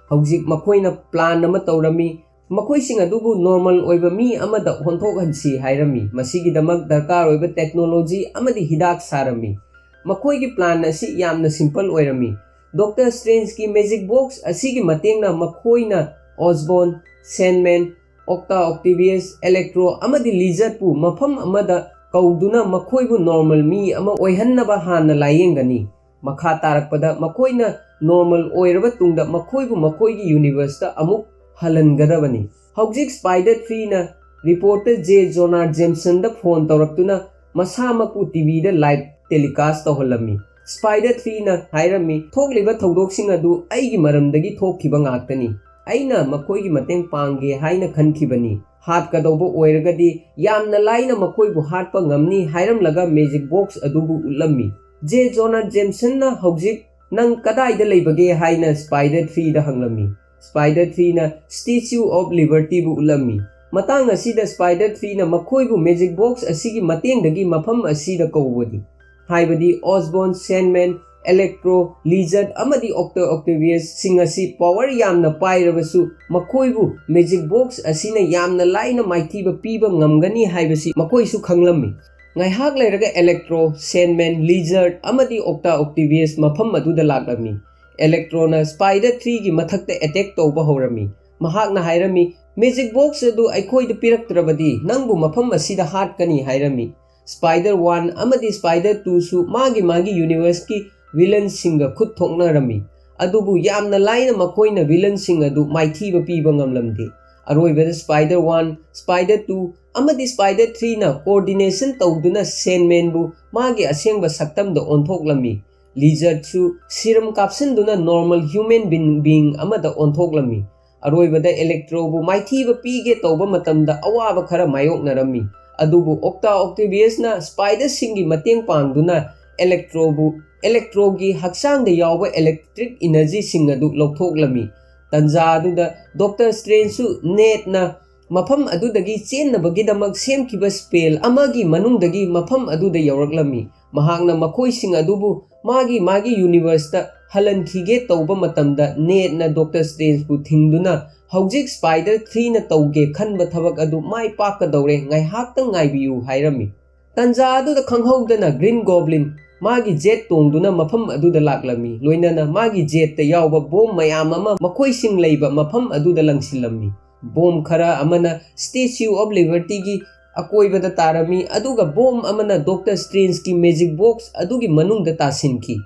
ꯍꯧꯖꯤꯛ ꯃꯈꯣꯏꯅ plan ꯑꯃ ꯇꯧꯔꯝꯃꯤ꯫ ꯃꯈꯣꯏꯁꯤꯡ ꯑꯗꯨꯕꯨ normal ꯑꯣꯏꯕ ꯃꯤ ꯑꯃꯗ ꯑꯣꯟꯊꯣꯛꯍꯟꯁꯤ ꯍꯥꯏꯔꯝꯃꯤ꯫ ꯃꯁꯤꯒꯤꯗꯃꯛ ꯗꯔꯀꯥꯔ ꯑꯣꯏꯕ technology ꯑꯃꯗꯤ ꯍꯤꯗꯥꯛ ꯁꯥꯔꯝꯃꯤ꯫ ꯃꯈꯣꯏꯒꯤ plan ꯑꯁꯤ ꯌꯥꯝꯅ simple ꯑꯣꯏꯔꯝꯃꯤ꯫ Doctor Strange ꯀꯤ magic box ꯑꯁꯤꯒꯤ ꯃꯇꯦꯡꯅ ꯃꯈꯣꯏꯅ Osborn, Sandman, Octa, Octavius, Electro ꯑꯃꯗꯤ Lizardꯄꯨ ꯃꯐꯝ ꯑꯃꯗ ꯀꯧꯗꯨꯅ ꯃꯈꯣꯏꯕꯨ normal ꯃꯤ ꯑꯃ ꯑꯣꯏꯍꯟꯅꯕ ꯍꯥꯟꯅ ꯂꯥꯌꯦꯡꯒꯅꯤ꯫ ꯃꯈꯥ ꯇꯥꯔꯛꯄꯗ ꯃꯈꯣꯏꯅ normal ꯑꯣꯏꯔꯕ ꯇꯨꯡꯗ ꯃꯈꯣꯏꯕꯨ ꯃꯈꯣꯏꯒꯤ universeꯇ ꯑꯃꯨꯛ ꯍꯜꯍꯟꯒꯗꯕꯅꯤ꯫ ꯍꯧꯖꯤꯛ Spider Threeꯅ reporter J Jonah Jamesonꯗ phone ꯇꯧꯔꯛꯇꯨꯅ ꯃꯁꯥꯃꯛꯄꯨ TVꯗ live telecast ꯇꯧꯍꯜꯂꯝꯃꯤ꯫ Spider Threeꯅ ꯍꯥꯏꯔꯝꯃꯤ, "ꯊꯣꯛꯂꯤꯕ ꯊꯧꯗꯣꯛꯁꯤꯡ ꯑꯗꯨ ꯑꯩꯒꯤ ꯃꯔꯝꯗꯒꯤ ꯊꯣꯛꯈꯤꯕ ꯉꯥꯛꯇꯅꯤ꯫ ꯑꯩꯅ ꯃꯈꯣꯏꯒꯤ ꯃꯇꯦꯡ ꯄꯥꯡꯒꯦ ꯍꯥꯏꯅ ꯈꯟꯈꯤꯕꯅꯤ꯫ ꯍꯥꯠꯀꯗꯧꯕ ꯑꯣꯏꯔꯒꯗꯤ ꯌꯥꯝꯅ ꯂꯥꯏꯅ ꯃꯈꯣꯏꯕꯨ ꯍꯥꯠꯄ ꯉꯝꯅꯤ" ꯍꯥꯏꯔꯝꯂꯒ magic box ꯑꯗꯨꯕꯨ ꯎꯠꯂꯝꯃꯤ꯫ J Jonah Jamesonꯅ, "ꯍꯧꯖꯤꯛ ꯅꯪ ꯀꯗꯥꯏꯗ ꯂꯩꯕꯒꯦ?" ꯍꯥꯏꯅ Spider Threeꯗ ꯍꯪꯂꯝꯃꯤ꯫ Spider Threeꯅ Statue of Libertyꯕꯨ ꯎꯠꯂꯝꯃꯤ꯫ ꯃꯇꯥꯡ ꯑꯁꯤꯗ Spider Threeꯅ ꯃꯈꯣꯏꯕꯨ magic box ꯑꯁꯤꯒꯤ ꯃꯇꯦꯡꯗꯒꯤ ꯃꯐꯝ ꯑꯁꯤꯗ ꯀꯧꯕꯅꯤ꯫ ꯍꯥꯏꯕꯗꯤ Osborn, Sandman, Electro, Lizard ꯑꯃꯗꯤ Octa Octaviusꯁꯤꯡ ꯑꯁꯤ power ꯌꯥꯝꯅ ꯄꯥꯏꯔꯕꯁꯨ ꯃꯈꯣꯏꯕꯨ magic box ꯑꯁꯤꯅ ꯌꯥꯝꯅ ꯂꯥꯏꯅ ꯃꯥꯏꯊꯤꯕ ꯄꯤꯕ ꯉꯝꯒꯅꯤ ꯍꯥꯏꯕꯁꯤ ꯃꯈꯣꯏꯁꯨ ꯈꯪꯂꯝꯃꯤ꯫ ꯉꯥꯏꯍꯥꯛ ꯂꯩꯔꯒ Electro, Sandman, Lizard ꯑꯃꯗꯤ Octa Octavius ꯃꯐꯝ ꯑꯗꯨꯗ ꯂꯥꯛꯂꯝꯃꯤ꯫ Electroꯅ Spider Threeꯒꯤ ꯃꯊꯛꯇ attack ꯇꯧꯕ ꯍꯧꯔꯝꯃꯤ꯫ ꯃꯍꯥꯛꯅ ꯍꯥꯏꯔꯝꯃꯤ, "Magic box ꯑꯗꯨ ꯑꯩꯈꯣꯏꯗ ꯄꯤꯔꯛꯇ꯭ꯔꯕꯗꯤ ꯅꯪꯕꯨ ꯃꯐꯝ ꯑꯁꯤꯗ ꯍꯥꯠꯀꯅꯤ" ꯍꯥꯏꯔꯝꯃꯤ꯫ Spider One ꯑꯃꯗꯤ Spider Twoꯁꯨ ꯃꯥꯒꯤ ꯃꯥꯒꯤ universeꯀꯤ villainꯁꯤꯡꯒ ꯈꯨꯠ ꯊꯣꯛꯅꯔꯝꯃꯤ꯫ ꯑꯗꯨꯕꯨ ꯌꯥꯝꯅ ꯂꯥꯏꯅ ꯃꯈꯣꯏꯅ villainꯁꯤꯡ ꯑꯗꯨ ꯃꯥꯏꯊꯤꯕ ꯄꯤꯕ ꯉꯝꯂꯝꯗꯦ꯫ ꯑꯔꯣꯏꯕꯗ Spider One, Spider Two ꯑꯃꯗꯤ Spider Threeꯅ coordination ꯇꯧꯗꯨꯅ Sandmanꯕꯨ ꯃꯥꯒꯤ ꯑꯁꯦꯡꯕ ꯁꯛꯇꯝꯗ ꯑꯣꯟꯊꯣꯛꯂꯝꯃꯤ꯫ Lizardꯁꯨ serum ꯀꯥꯞꯁꯤꯟꯗꯨꯅ normal human being, being ꯑꯃꯗ ꯑꯣꯟꯊꯣꯛꯂꯝꯃꯤ꯫ ꯑꯔꯣꯏꯕꯗ Electroꯕꯨ ꯃꯥꯏꯊꯤꯕ ꯄꯤꯒꯦ ꯇꯧꯕ ꯃꯇꯝꯗ ꯑꯋꯥꯕ ꯈꯔ ꯃꯥꯌꯣꯛꯅꯔꯝꯃꯤ꯫ ꯑꯗꯨꯕꯨ Octa Octaviusꯅ Spiderꯁꯤꯡꯒꯤ ꯃꯇꯦꯡ ꯄꯥꯡꯗꯨꯅ Electroꯕꯨ, Electroꯒꯤ ꯍꯛꯆꯥꯡꯗ ꯌꯥꯎꯕ electric energyꯁꯤꯡ ꯑꯗꯨ ꯂꯧꯊꯣꯛꯂꯝꯃꯤ꯫ ꯇꯟꯖꯥ ꯑꯗꯨꯗ Doctor Strangeꯁꯨ netꯅ ꯃꯐꯝ ꯑꯗꯨꯗꯒꯤ ꯆꯦꯟꯅꯕꯒꯤꯗꯃꯛ ꯁꯦꯝꯈꯤꯕ spell ꯑꯃꯒꯤ ꯃꯅꯨꯡꯗꯒꯤ ꯃꯐꯝ ꯑꯗꯨꯗ ꯌꯧꯔꯛꯂꯝꯃꯤ꯫ ꯃꯍꯥꯛꯅ ꯃꯈꯣꯏꯁꯤꯡ ꯑꯗꯨꯕꯨ ꯃꯥꯒꯤ ꯃꯥꯒꯤ universeꯇ ꯍꯜꯍꯟꯈꯤꯒꯦ ꯇꯧꯕ ꯃꯇꯝꯗ netꯅ Doctor Strangeꯕꯨ ꯊꯤꯡꯗꯨꯅ, "ꯍꯧꯖꯤꯛ Spider Threeꯅ ꯇꯧꯒꯦ ꯈꯟꯕ ꯊꯕꯛ ꯑꯗꯨ ꯃꯥꯏ ꯄꯥꯛꯀꯗꯧꯔꯦ, ꯉꯥꯏꯍꯥꯛꯇꯪ ꯉꯥꯏꯕꯤꯌꯨ" ꯍꯥꯏꯔꯝꯃꯤ꯫ ꯇꯟꯖꯥ ꯑꯗꯨꯗ ꯈꯪꯍꯧꯗꯅ Green Goblin ꯃꯥꯒꯤ jet ꯇꯣꯡꯗꯨꯅ ꯃꯐꯝ ꯑꯗꯨꯗ ꯂꯥꯛꯂꯝꯃꯤ, ꯂꯣꯏꯅꯅ ꯃꯥꯒꯤ jetꯇ ꯌꯥꯎꯕ bomb ꯃꯌꯥꯝ ꯑꯃ ꯃꯈꯣꯏꯁꯤꯡ ꯂꯩꯕ ꯃꯐꯝ ꯑꯗꯨꯗ ꯂꯪꯁꯤꯜꯂꯝꯃꯤ꯫ ꯕꯣꯝ ꯈꯔ ꯑꯃꯅ Statue of Libertyꯒꯤ ꯑꯀꯣꯏꯕꯗ ꯇꯥꯔꯝꯃꯤ, ꯑꯗꯨꯒ ꯕꯣꯝ ꯑꯃꯅ ꯗꯣꯛꯇꯔ ꯁ꯭ꯇ꯭ꯔꯦꯟꯖꯀꯤ magic box ꯑꯗꯨꯒꯤ ꯃꯅꯨꯡꯗ ꯇꯥꯁꯤꯟꯈꯤ꯫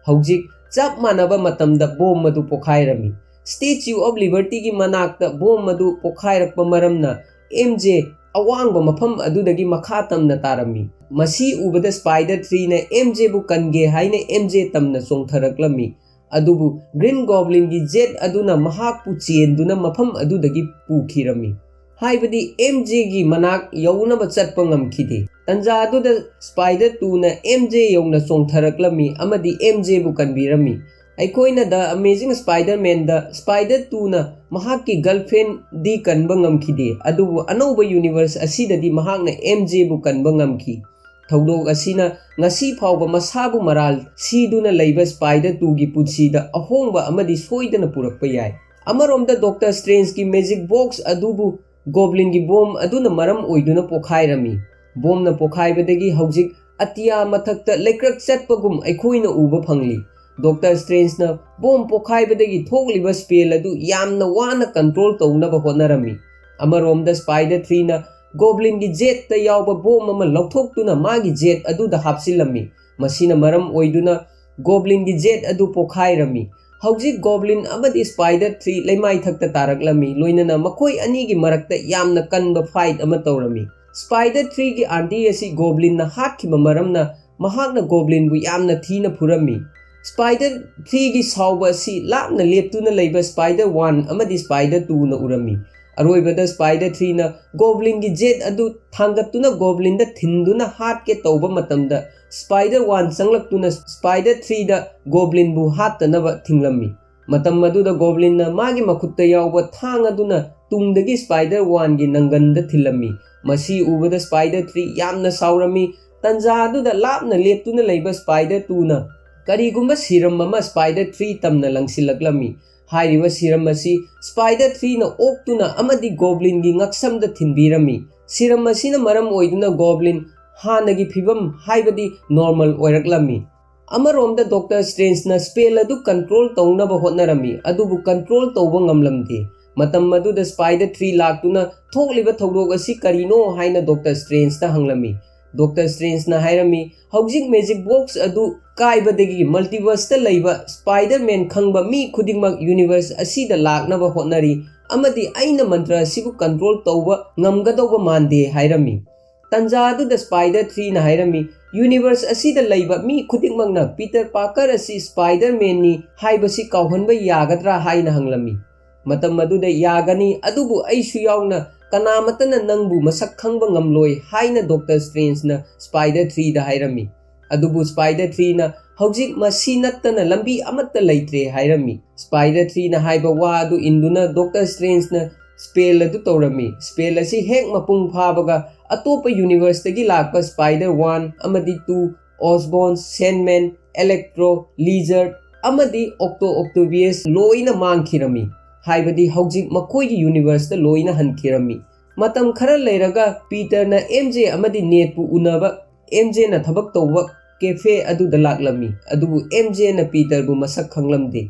ꯍꯧꯖꯤꯛ ꯆꯞ ꯃꯥꯟꯅꯕ ꯃꯇꯝꯗ ꯕꯣꯝ ꯑꯗꯨ ꯄꯣꯈꯥꯏꯔꯝꯃꯤ꯫ Statue of Libertyꯒꯤ ꯃꯅꯥꯛꯇ ꯕꯣꯝ ꯑꯗꯨ ꯄꯣꯈꯥꯏꯔꯛꯄ ꯃꯔꯝꯅ ꯑꯦꯝ ꯖꯦ ꯑꯋꯥꯡꯕ ꯃꯐꯝ ꯑꯗꯨꯗꯒꯤ ꯃꯈꯥ ꯇꯝꯅ ꯇꯥꯔꯝꯃꯤ꯫ ꯃꯁꯤ ꯎꯕꯗ ꯁ꯭ꯄꯥꯏꯗꯔ ꯊ꯭ꯔꯤꯅ ꯑꯦꯝ ꯖꯦꯕꯨ ꯀꯟꯒꯦ ꯍꯥꯏꯅ ꯑꯦꯝ ꯖꯦ ꯇꯝꯅ ꯆꯣꯡꯊꯔꯛꯂꯝꯃꯤ꯫ ꯑꯗꯨꯕꯨ ꯒ꯭ꯔꯤꯟ ꯒꯣꯕ꯭ꯂꯤꯟꯒꯤ ꯖꯦꯠ ꯑꯗꯨꯅ ꯃꯍꯥꯛꯄꯨ ꯆꯦꯟꯗꯨꯅ ꯃꯐꯝ ꯑꯗꯨꯗꯒꯤ ꯄꯨꯈꯤꯔꯝꯃꯤ꯫ ꯍꯥꯏꯕꯗꯤ ꯑꯦꯝ ꯖꯦꯒꯤ ꯃꯅꯥꯛ ꯌꯧꯅꯕ ꯆꯠꯄ ꯉꯝꯈꯤꯗꯦ꯫ ꯇꯟꯖꯥ ꯑꯗꯨꯗ ꯁ꯭ꯄꯥꯏꯗꯔ ꯇꯨꯅ ꯑꯦꯝ ꯖꯦ ꯌꯧꯅ ꯆꯣꯡꯊꯔꯛꯂꯝꯃꯤ ꯑꯃꯗꯤ ꯑꯦꯝ ꯖꯦꯕꯨ ꯀꯟꯕꯤꯔꯝꯃꯤ꯫ ꯑꯩꯈꯣꯏꯅ The Amazing Spider-Manꯗ ꯁ꯭ꯄꯥꯏꯗꯔ ꯇꯨꯅ ꯃꯍꯥꯛꯀꯤ ꯒꯔꯜꯐ꯭ꯔꯦꯟꯗꯤ ꯀꯟꯕ ꯉꯝꯈꯤꯗꯦ, ꯑꯗꯨꯕꯨ ꯑꯅꯧꯕ ꯌꯨꯅꯤꯚꯔꯁ ꯑꯁꯤꯗꯗꯤ ꯃꯍꯥꯛꯅ ꯑꯦꯝ ꯖꯦꯕꯨ ꯀꯟꯕ ꯉꯝꯈꯤ꯫ ꯊꯧꯗꯣꯛ ꯑꯁꯤꯅ ꯉꯁꯤ ꯐꯥꯎꯕ ꯃꯁꯥꯕꯨ ꯃꯔꯥꯜ ꯁꯤꯗꯨꯅ ꯂꯩꯕ ꯁ꯭ꯄꯥꯏꯗꯔ ꯇꯨꯒꯤ ꯄꯨꯟꯁꯤꯗ ꯑꯍꯣꯡꯕ ꯑꯃꯗꯤ ꯁꯣꯏꯗꯅ ꯄꯨꯔꯛꯄ ꯌꯥꯏ꯫ ꯑꯃꯔꯣꯝꯗ ꯗꯣꯛꯇꯔ ꯁ꯭ꯇ꯭ꯔꯦꯟꯖꯀꯤ magic box ꯑꯗꯨꯕꯨ ꯒꯣꯕ꯭ꯂꯤꯟꯒꯤ ꯕꯣꯝ ꯑꯗꯨꯅ ꯃꯔꯝ ꯑꯣꯏꯗꯨꯅ ꯄꯣꯈꯥꯏꯔꯝꯃꯤ꯫ ꯕꯣꯝꯅ ꯄꯣꯈꯥꯏꯕꯗꯒꯤ ꯍꯧꯖꯤꯛ ꯑꯇꯤꯌꯥ ꯃꯊꯛꯇ ꯂꯩꯀ꯭ꯔꯛ ꯆꯠꯄꯒꯨꯝ ꯑꯩꯈꯣꯏꯅ ꯎꯕ ꯐꯪꯂꯤ꯫ ꯗꯣꯛꯇꯔ ꯁ꯭ꯇ꯭ꯔꯦꯟꯖꯅ ꯕꯣꯝ ꯄꯣꯈꯥꯏꯕꯗꯒꯤ ꯊꯣꯛꯂꯤꯕ ꯁ꯭ꯄꯦꯜ ꯑꯗꯨ ꯌꯥꯝꯅ ꯋꯥꯅ ꯀꯟꯇ꯭ꯔꯣꯜ ꯇꯧꯅꯕ ꯍꯣꯠꯅꯔꯝꯃꯤ꯫ ꯑꯃꯔꯣꯝꯗ ꯁ꯭ꯄꯥꯏꯗꯔ ꯊ꯭ꯔꯤꯅ ꯒꯣꯕ꯭ꯂꯤꯟꯒꯤ ꯖꯦꯠꯇ ꯌꯥꯎꯕ ꯕꯣꯝ ꯑꯃ ꯂꯧꯊꯣꯛꯇꯨꯅ ꯃꯥꯒꯤ ꯖꯦꯠ ꯑꯗꯨꯗ ꯍꯥꯞꯆꯤꯜꯂꯝꯃꯤ꯫ ꯃꯁꯤꯅ ꯃꯔꯝ ꯑꯣꯏꯗꯨꯅ ꯒꯣꯕ꯭ꯂꯤꯟꯒꯤ ꯖꯦꯠ ꯑꯗꯨ ꯄꯣꯈꯥꯏꯔꯝꯃꯤ꯫ ꯍꯧꯖꯤꯛ ꯒꯣꯕ꯭ꯂꯤꯟ ꯑꯃꯗꯤ ꯁ꯭ꯄꯥꯏꯗꯔ ꯊ꯭ꯔꯤ ꯂꯩꯃꯥꯏꯊꯛꯇ ꯇꯥꯔꯛꯂꯝꯃꯤ, ꯂꯣꯏꯅꯅ ꯃꯈꯣꯏ ꯑꯅꯤꯒꯤ ꯃꯔꯛꯇ ꯌꯥꯝꯅ ꯀꯟꯕ ꯐꯥꯏꯠ ꯑꯃ ꯇꯧꯔꯝꯃꯤ꯫ ꯁ꯭ꯄꯥꯏꯗꯔ ꯊ꯭ꯔꯤꯒꯤ ꯑꯥꯟꯇꯤ ꯑꯁꯤ ꯒꯣꯕ꯭ꯂꯤꯟꯅ ꯍꯥꯠꯈꯤꯕ ꯃꯔꯝꯅ ꯃꯍꯥꯛꯅ ꯒꯣꯕ꯭ꯂꯤꯟꯕꯨ ꯌꯥꯝꯅ ꯊꯤꯅ ꯐꯨꯔꯝꯃꯤ꯫ ꯁ꯭ꯄꯥꯏꯗꯔ ꯊ꯭ꯔꯤꯒꯤ ꯁꯥꯎꯕ ꯑꯁꯤ ꯂꯥꯞꯅ ꯂꯦꯞꯇꯨꯅ ꯂꯩꯕ ꯁ꯭ꯄꯥꯏꯗꯔ ꯋꯥꯟ ꯑꯃꯗꯤ ꯁ꯭ꯄꯥꯏꯗꯔ ꯇꯨꯅ ꯎꯔꯝꯃꯤ꯫ ꯑꯔꯣꯏꯕꯗ ꯁ꯭ꯄꯥꯏꯗꯔ ꯊ꯭ꯔꯤꯅ ꯒꯣꯕ꯭ꯂꯤꯟꯒꯤ ꯖꯦꯠ ꯑꯗꯨ ꯊꯥꯡꯒꯠꯇꯨꯅ ꯒꯣꯕ꯭ꯂꯤꯟꯗ ꯊꯤꯟꯗꯨꯅ ꯍꯥꯠꯀꯦ ꯇꯧꯕ ꯃꯇꯝꯗ ꯁ꯭ꯄꯥꯏꯗꯔ ꯋꯥꯟ ꯆꯪꯂꯛꯇꯨꯅ ꯁ꯭ꯄꯥꯏꯗꯔ ꯊ꯭ꯔꯤꯗ ꯒꯣꯕ꯭ꯂꯤꯟꯕꯨ ꯍꯥꯠꯇꯅꯕ ꯊꯤꯡꯂꯝꯃꯤ꯫ ꯃꯇꯝ ꯑꯗꯨꯗ ꯒꯣꯕ꯭ꯂꯤꯟꯅ ꯃꯥꯒꯤ ꯃꯈꯨꯠꯇ ꯌꯥꯎꯕ ꯊꯥꯡ ꯑꯗꯨꯅ ꯇꯨꯡꯗꯒꯤ ꯁ꯭ꯄꯥꯏꯗꯔ ꯋꯥꯟꯒꯤ ꯅꯪꯒꯟꯗ ꯊꯤꯜꯂꯝꯃꯤ꯫ ꯃꯁꯤ ꯎꯕꯗ ꯁ꯭ꯄꯥꯏꯗꯔ ꯊ꯭ꯔꯤ ꯌꯥꯝꯅ ꯁꯥꯎꯔꯝꯃꯤ꯫ ꯇꯟꯖꯥ ꯑꯗꯨꯗ ꯂꯥꯞꯅ ꯂꯦꯞꯇꯨꯅ ꯂꯩꯕ ꯁ꯭ꯄꯥꯏꯗꯔ ꯇꯨꯅ ꯀꯔꯤꯒꯨꯝꯕ ꯁꯤꯔꯝ ꯑꯃ ꯁ꯭ꯄꯥꯏꯗꯔ ꯊ꯭ꯔꯤ ꯇꯝꯅ ꯂꯪꯁꯤꯜꯂꯛꯂꯝꯃꯤ꯫ ꯍꯥꯏꯔꯤꯕ ꯁꯤꯔꯝ ꯑꯁꯤ ꯁ꯭ꯄꯥꯏꯗꯔ ꯊ꯭ꯔꯤꯅ ꯑꯣꯛꯇꯨꯅ ꯑꯃꯗꯤ ꯒꯣꯕ꯭ꯂꯤꯟꯒꯤ ꯉꯛꯁꯝꯗ ꯊꯤꯟꯕꯤꯔꯝꯃꯤ꯫ ꯁꯤꯔꯝ ꯑꯁꯤꯅ ꯃꯔꯝ ꯑꯣꯏꯗꯨꯅ ꯒꯣꯕ꯭ꯂꯤꯟ ꯍꯥꯟꯅꯒꯤ ꯐꯤꯕꯝ, ꯍꯥꯏꯕꯗꯤ ꯅꯣꯔꯃꯦꯜ ꯑꯣꯏꯔꯛꯂꯝꯃꯤ꯫ ꯑꯃꯔꯣꯝꯗ ꯗꯣꯛꯇꯔ ꯁ꯭ꯇ꯭ꯔꯦꯟꯖꯅ ꯁ꯭ꯄꯦꯜ ꯑꯗꯨ ꯀꯟꯇ꯭ꯔꯣꯜ ꯇꯧꯅꯕ ꯍꯣꯠꯅꯔꯝꯃꯤ, ꯑꯗꯨꯕꯨ ꯀꯟꯇ꯭ꯔꯣꯜ ꯇꯧꯕ ꯉꯝꯂꯝꯗꯦ꯫ ꯃꯇꯝ ꯑꯗꯨꯗ Spider three ꯂꯥꯛꯇꯨꯅ ꯊꯣꯛꯂꯤꯕ ꯊꯧꯗꯣꯛ ꯑꯁꯤ ꯀꯔꯤꯅꯣ ꯍꯥꯏꯅ Doctor Strangeꯇ ꯍꯪꯂꯝꯃꯤ꯫ Doctor Strangeꯅ ꯍꯥꯏꯔꯝꯃꯤ, ꯍꯧꯖꯤꯛ magic box ꯑꯗꯨ ꯀꯥꯏꯕꯗꯒꯤ multiverseꯇ ꯂꯩꯕ Spider-Man ꯈꯪꯕ ꯃꯤ ꯈꯨꯗꯤꯡꯃꯛ universe ꯑꯁꯤꯗ ꯂꯥꯛꯅꯕ ꯍꯣꯠꯅꯔꯤ ꯑꯃꯗꯤ ꯑꯩꯅ ꯃꯟꯇ꯭ꯔ ꯑꯁꯤꯕꯨ control ꯇꯧꯕ ꯉꯝꯒꯗꯧꯕ ꯃꯥꯟꯗꯦ ꯍꯥꯏꯔꯝꯃꯤ꯫ ꯇꯟꯖꯥ ꯑꯗꯨꯗ Spider threeꯅ ꯍꯥꯏꯔꯝꯃꯤ, universe ꯑꯁꯤꯗ ꯂꯩꯕ ꯃꯤ ꯈꯨꯗꯤꯡꯃꯛꯅ Peter Parker ꯑꯁꯤ Spider-Manꯅꯤ ꯍꯥꯏꯕꯁꯤ ꯀꯥꯎꯍꯟꯕ ꯌꯥꯒꯗ꯭ꯔꯥ ꯍꯥꯏꯅ ꯍꯪꯂꯝꯃꯤ꯫ ꯃꯇꯝ ꯑꯗꯨꯗ ꯌꯥꯒꯅꯤ, ꯑꯗꯨꯕꯨ ꯑꯩꯁꯨ ꯌꯥꯎꯅ ꯀꯅꯥꯃꯠꯇꯅ ꯅꯪꯕꯨ ꯃꯁꯛ ꯈꯪꯕ ꯉꯝꯂꯣꯏ ꯍꯥꯏꯅ Doctor Strangeꯅ Spider threeꯗ ꯍꯥꯏꯔꯝꯃꯤ꯫ ꯑꯗꯨꯕꯨ Spider threeꯅ ꯍꯧꯖꯤꯛ ꯃꯁꯤ ꯅꯠꯇꯅ ꯂꯝꯕꯤ ꯑꯃꯠꯇ ꯂꯩꯇ꯭ꯔꯦ ꯍꯥꯏꯔꯝꯃꯤ꯫ Spider threeꯅ ꯍꯥꯏꯕ ꯋꯥ ꯑꯗꯨ ꯏꯟꯗꯨꯅ Doctor Strangeꯅ spell ꯑꯗꯨ ꯇꯧꯔꯝꯃꯤ꯫ Spell ꯑꯁꯤ ꯍꯦꯛ ꯃꯄꯨꯡ ꯐꯥꯕꯒ ꯑꯇꯣꯞꯄ universeꯇꯒꯤ ꯂꯥꯛꯄ Spider one ꯑꯃꯗꯤ two, Osborn, Sandman, Electro, Lizard ꯑꯃꯗꯤ Octo Octavius ꯂꯣꯏꯅ ꯃꯥꯡꯈꯤꯔꯝꯃꯤ꯫ ꯍꯥꯏꯕꯗꯤ ꯍꯧꯖꯤꯛ ꯃꯈꯣꯏꯒꯤ universeꯇ ꯂꯣꯏꯅ ꯍꯟꯈꯤꯔꯝꯃꯤ꯫ ꯃꯇꯝ ꯈꯔ ꯂꯩꯔꯒ Peterꯅ MJ ꯑꯃꯗꯤ Nedꯄꯨ ꯎꯅꯕ MJꯅ ꯊꯕꯛ ꯇꯧꯕ cafe ꯑꯗꯨꯗ ꯂꯥꯛꯂꯝꯃꯤ꯫ ꯑꯗꯨꯕꯨ MJꯅ Peterꯕꯨ ꯃꯁꯛ ꯈꯪꯂꯝꯗꯦ꯫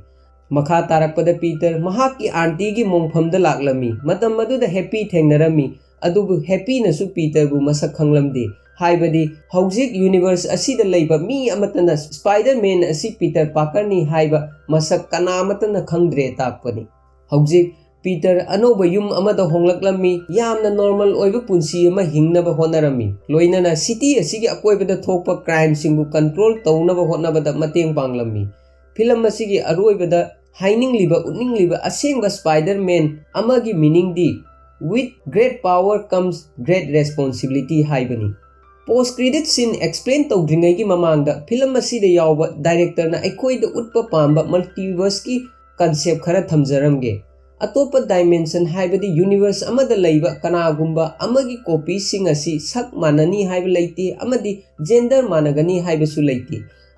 ꯃꯈꯥ ꯇꯥꯔꯛꯄꯗ Peter ꯃꯍꯥꯛꯀꯤ auntieꯒꯤ ꯃꯣꯡꯐꯝꯗ ꯂꯥꯛꯂꯝꯃꯤ꯫ ꯃꯇꯝ ꯑꯗꯨꯗ Happy ꯊꯦꯡꯅꯔꯝꯃꯤ꯫ ꯑꯗꯨꯕꯨ Happyꯅꯁꯨ Peterꯕꯨ ꯃꯁꯛ ꯈꯪꯂꯝꯗꯦ꯫ ꯍꯥꯏꯕꯗꯤ ꯍꯧꯖꯤꯛ universe ꯑꯁꯤꯗ ꯂꯩꯕ ꯃꯤ ꯑꯃꯠꯇꯅ Spider-Man ꯑꯁꯤ Peter Parkerꯅꯤ ꯍꯥꯏꯕ ꯃꯁꯛ ꯀꯅꯥꯃꯠꯇꯅ ꯈꯪꯗ꯭ꯔꯦ ꯇꯥꯛꯄꯅꯤ꯫ ꯍꯧꯖꯤꯛ Peter ꯑꯅꯧꯕ ꯌꯨꯝ ꯑꯃꯗ ꯍꯣꯡꯂꯛꯂꯝꯃꯤ, ꯌꯥꯝꯅ normal ꯑꯣꯏꯕ ꯄꯨꯟꯁꯤ ꯑꯃ ꯍꯤꯡꯅꯕ ꯍꯣꯠꯅꯔꯝꯃꯤ, ꯂꯣꯏꯅꯅ city ꯑꯁꯤꯒꯤ ꯑꯀꯣꯏꯕꯗ ꯊꯣꯛꯄ crimeꯁꯤꯡꯕꯨ control ꯇꯧꯅꯕ ꯍꯣꯠꯅꯕꯗ ꯃꯇꯦꯡ ꯄꯥꯡꯂꯝꯃꯤ꯫ Film ꯑꯁꯤꯒꯤ ꯑꯔꯣꯏꯕꯗ ꯍꯥꯏꯅꯤꯡꯂꯤꯕ, ꯎꯠꯅꯤꯡꯂꯤꯕ ꯑꯁꯦꯡꯕ Spider-Man ꯑꯃꯒꯤ meaningꯗꯤ "With great power comes great responsibility" ꯍꯥꯏꯕꯅꯤ꯫ Post credit scene explain ꯇꯧꯗ꯭ꯔꯤꯉꯩꯒꯤ ꯃꯃꯥꯡꯗ film ꯑꯁꯤꯗ ꯌꯥꯎꯕ directorꯅ ꯑꯩꯈꯣꯏꯗ ꯎꯠꯄ ꯄꯥꯝꯕ multiverseꯀꯤ concept ꯈꯔ ꯊꯝꯖꯔꯝꯒꯦ꯫ ꯑꯇꯣꯞꯄ dimension ꯍꯥꯏꯕꯗꯤ universe ꯑꯃꯗ ꯂꯩꯕ ꯀꯅꯥꯒꯨꯝꯕ ꯑꯃꯒꯤ copyꯁꯤꯡ ꯑꯁꯤ ꯁꯛ ꯃꯥꯟꯅꯅꯤ ꯍꯥꯏꯕ ꯂꯩꯇꯦ ꯑꯃꯗꯤ gender ꯃꯥꯟꯅꯒꯅꯤ ꯍꯥꯏꯕꯁꯨ ꯂꯩꯇꯦ꯫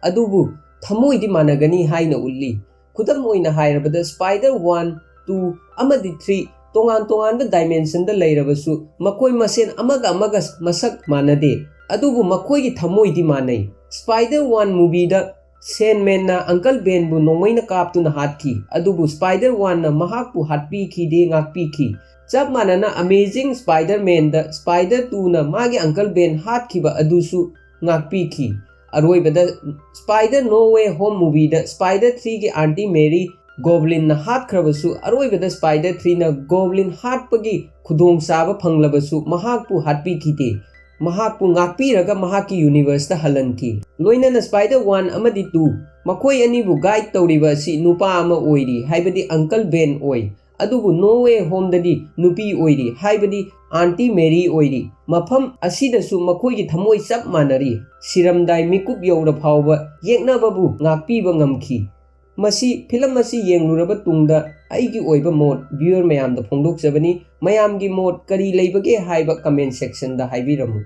ꯑꯗꯨꯕꯨ ꯊꯃꯣꯏꯗꯤ ꯃꯥꯟꯅꯒꯅꯤ ꯍꯥꯏꯅ ꯎꯠꯂꯤ꯫ ꯈꯨꯗꯝ ꯑꯣꯏꯅ ꯍꯥꯏꯔꯕꯗ Spider one, two ꯑꯃꯗꯤ three ꯇꯣꯉꯥꯟ ꯇꯣꯉꯥꯟꯕ dimensionꯗ ꯂꯩꯔꯕꯁꯨ ꯃꯈꯣꯏ ꯃꯁꯦꯟ ꯑꯃꯒ ꯑꯃꯒ ꯃꯁꯛ ꯃꯥꯟꯅꯗꯦ꯫ ꯑꯗꯨꯕꯨ ꯃꯈꯣꯏꯒꯤ ꯊꯃꯣꯏꯗꯤ ꯃꯥꯟꯅꯩ꯫ Spider one movieꯗ Sandman-ꯅ Uncle Ben-ꯕꯨ ꯅꯣꯡꯃꯩꯅ ꯀꯥꯞꯇꯨꯅ ꯍꯥꯠꯈꯤ, ꯑꯗꯨꯕꯨ Spider-Man-ꯅ ꯃꯍꯥꯛꯄꯨ ꯍꯥꯠꯄꯤꯈꯤꯗꯦ, ꯉꯥꯛꯄꯤꯈꯤ꯫ ꯆꯞ ꯃꯥꯟꯅꯅ Amazing Spider-Man-ꯗ Spider two-ꯅ ꯃꯥꯒꯤ Uncle Ben ꯍꯥꯠꯈꯤꯕ ꯑꯗꯨꯁꯨ ꯉꯥꯛꯄꯤꯈꯤ꯫ ꯑꯔꯣꯏꯕꯗ Spider No Way Home movie-ꯗ Spider three-ꯒꯤ Auntie May Goblin-ꯅ ꯍꯥꯠꯈ꯭ꯔꯕꯁꯨ, ꯑꯔꯣꯏꯕꯗ Spider three-ꯅ Goblin ꯍꯥꯠꯄꯒꯤ ꯈꯨꯗꯣꯡꯆꯥꯕ ꯐꯪꯂꯕꯁꯨ ꯃꯍꯥꯛꯄꯨ ꯍꯥꯠꯄꯤꯈꯤꯗꯦ꯫ ꯃꯍꯥꯛꯄꯨ ꯉꯥꯛꯄꯤꯔꯒ ꯃꯍꯥꯛꯀꯤ universe-ꯇ ꯍꯜꯍꯟꯈꯤ꯫ ꯂꯣꯏꯅꯅ Spider One ꯑꯃꯗꯤ Two, ꯃꯈꯣꯏ ꯑꯅꯤꯕꯨ guide ꯇꯧꯔꯤꯕ ꯑꯁꯤ ꯅꯨꯄꯥ ꯑꯃ ꯑꯣꯏꯔꯤ, ꯍꯥꯏꯕꯗꯤ Uncle Ben ꯑꯣꯏ꯫ ꯑꯗꯨꯕꯨ No Way Home-ꯗꯗꯤ ꯅꯨꯄꯤ ꯑꯣꯏꯔꯤ, ꯍꯥꯏꯕꯗꯤ Auntie May ꯑꯣꯏꯔꯤ꯫ ꯃꯐꯝ ꯑꯁꯤꯗꯁꯨ ꯃꯈꯣꯏꯒꯤ ꯊꯃꯣꯏ ꯆꯞ ꯃꯥꯟꯅꯔꯤ꯫ ꯁꯤꯔꯝꯗꯥꯏ ꯃꯤꯀꯨꯞ ꯌꯧꯔ ꯐꯥꯎꯕ ꯌꯦꯛꯅꯕꯕꯨ ꯉꯥꯛꯄꯤꯕ ꯉꯝꯈꯤ꯫ ꯃꯁꯤ, ꯐꯤꯂꯝ ꯑꯁꯤ ꯌꯦꯡꯂꯨꯔꯕ ꯇꯨꯡꯗ ꯑꯩꯒꯤ ꯑꯣꯏꯕ ꯃꯣꯠ viewer ꯃꯌꯥꯝꯗ ꯐꯣꯡꯗꯣꯛꯆꯕꯅꯤ꯫ ꯃꯌꯥꯝꯒꯤ ꯃꯣꯠ ꯀꯔꯤ ꯂꯩꯕꯒꯦ ꯍꯥꯏꯕ comment section-ꯗ ꯍꯥꯏꯕꯤꯔꯝꯃꯨ꯫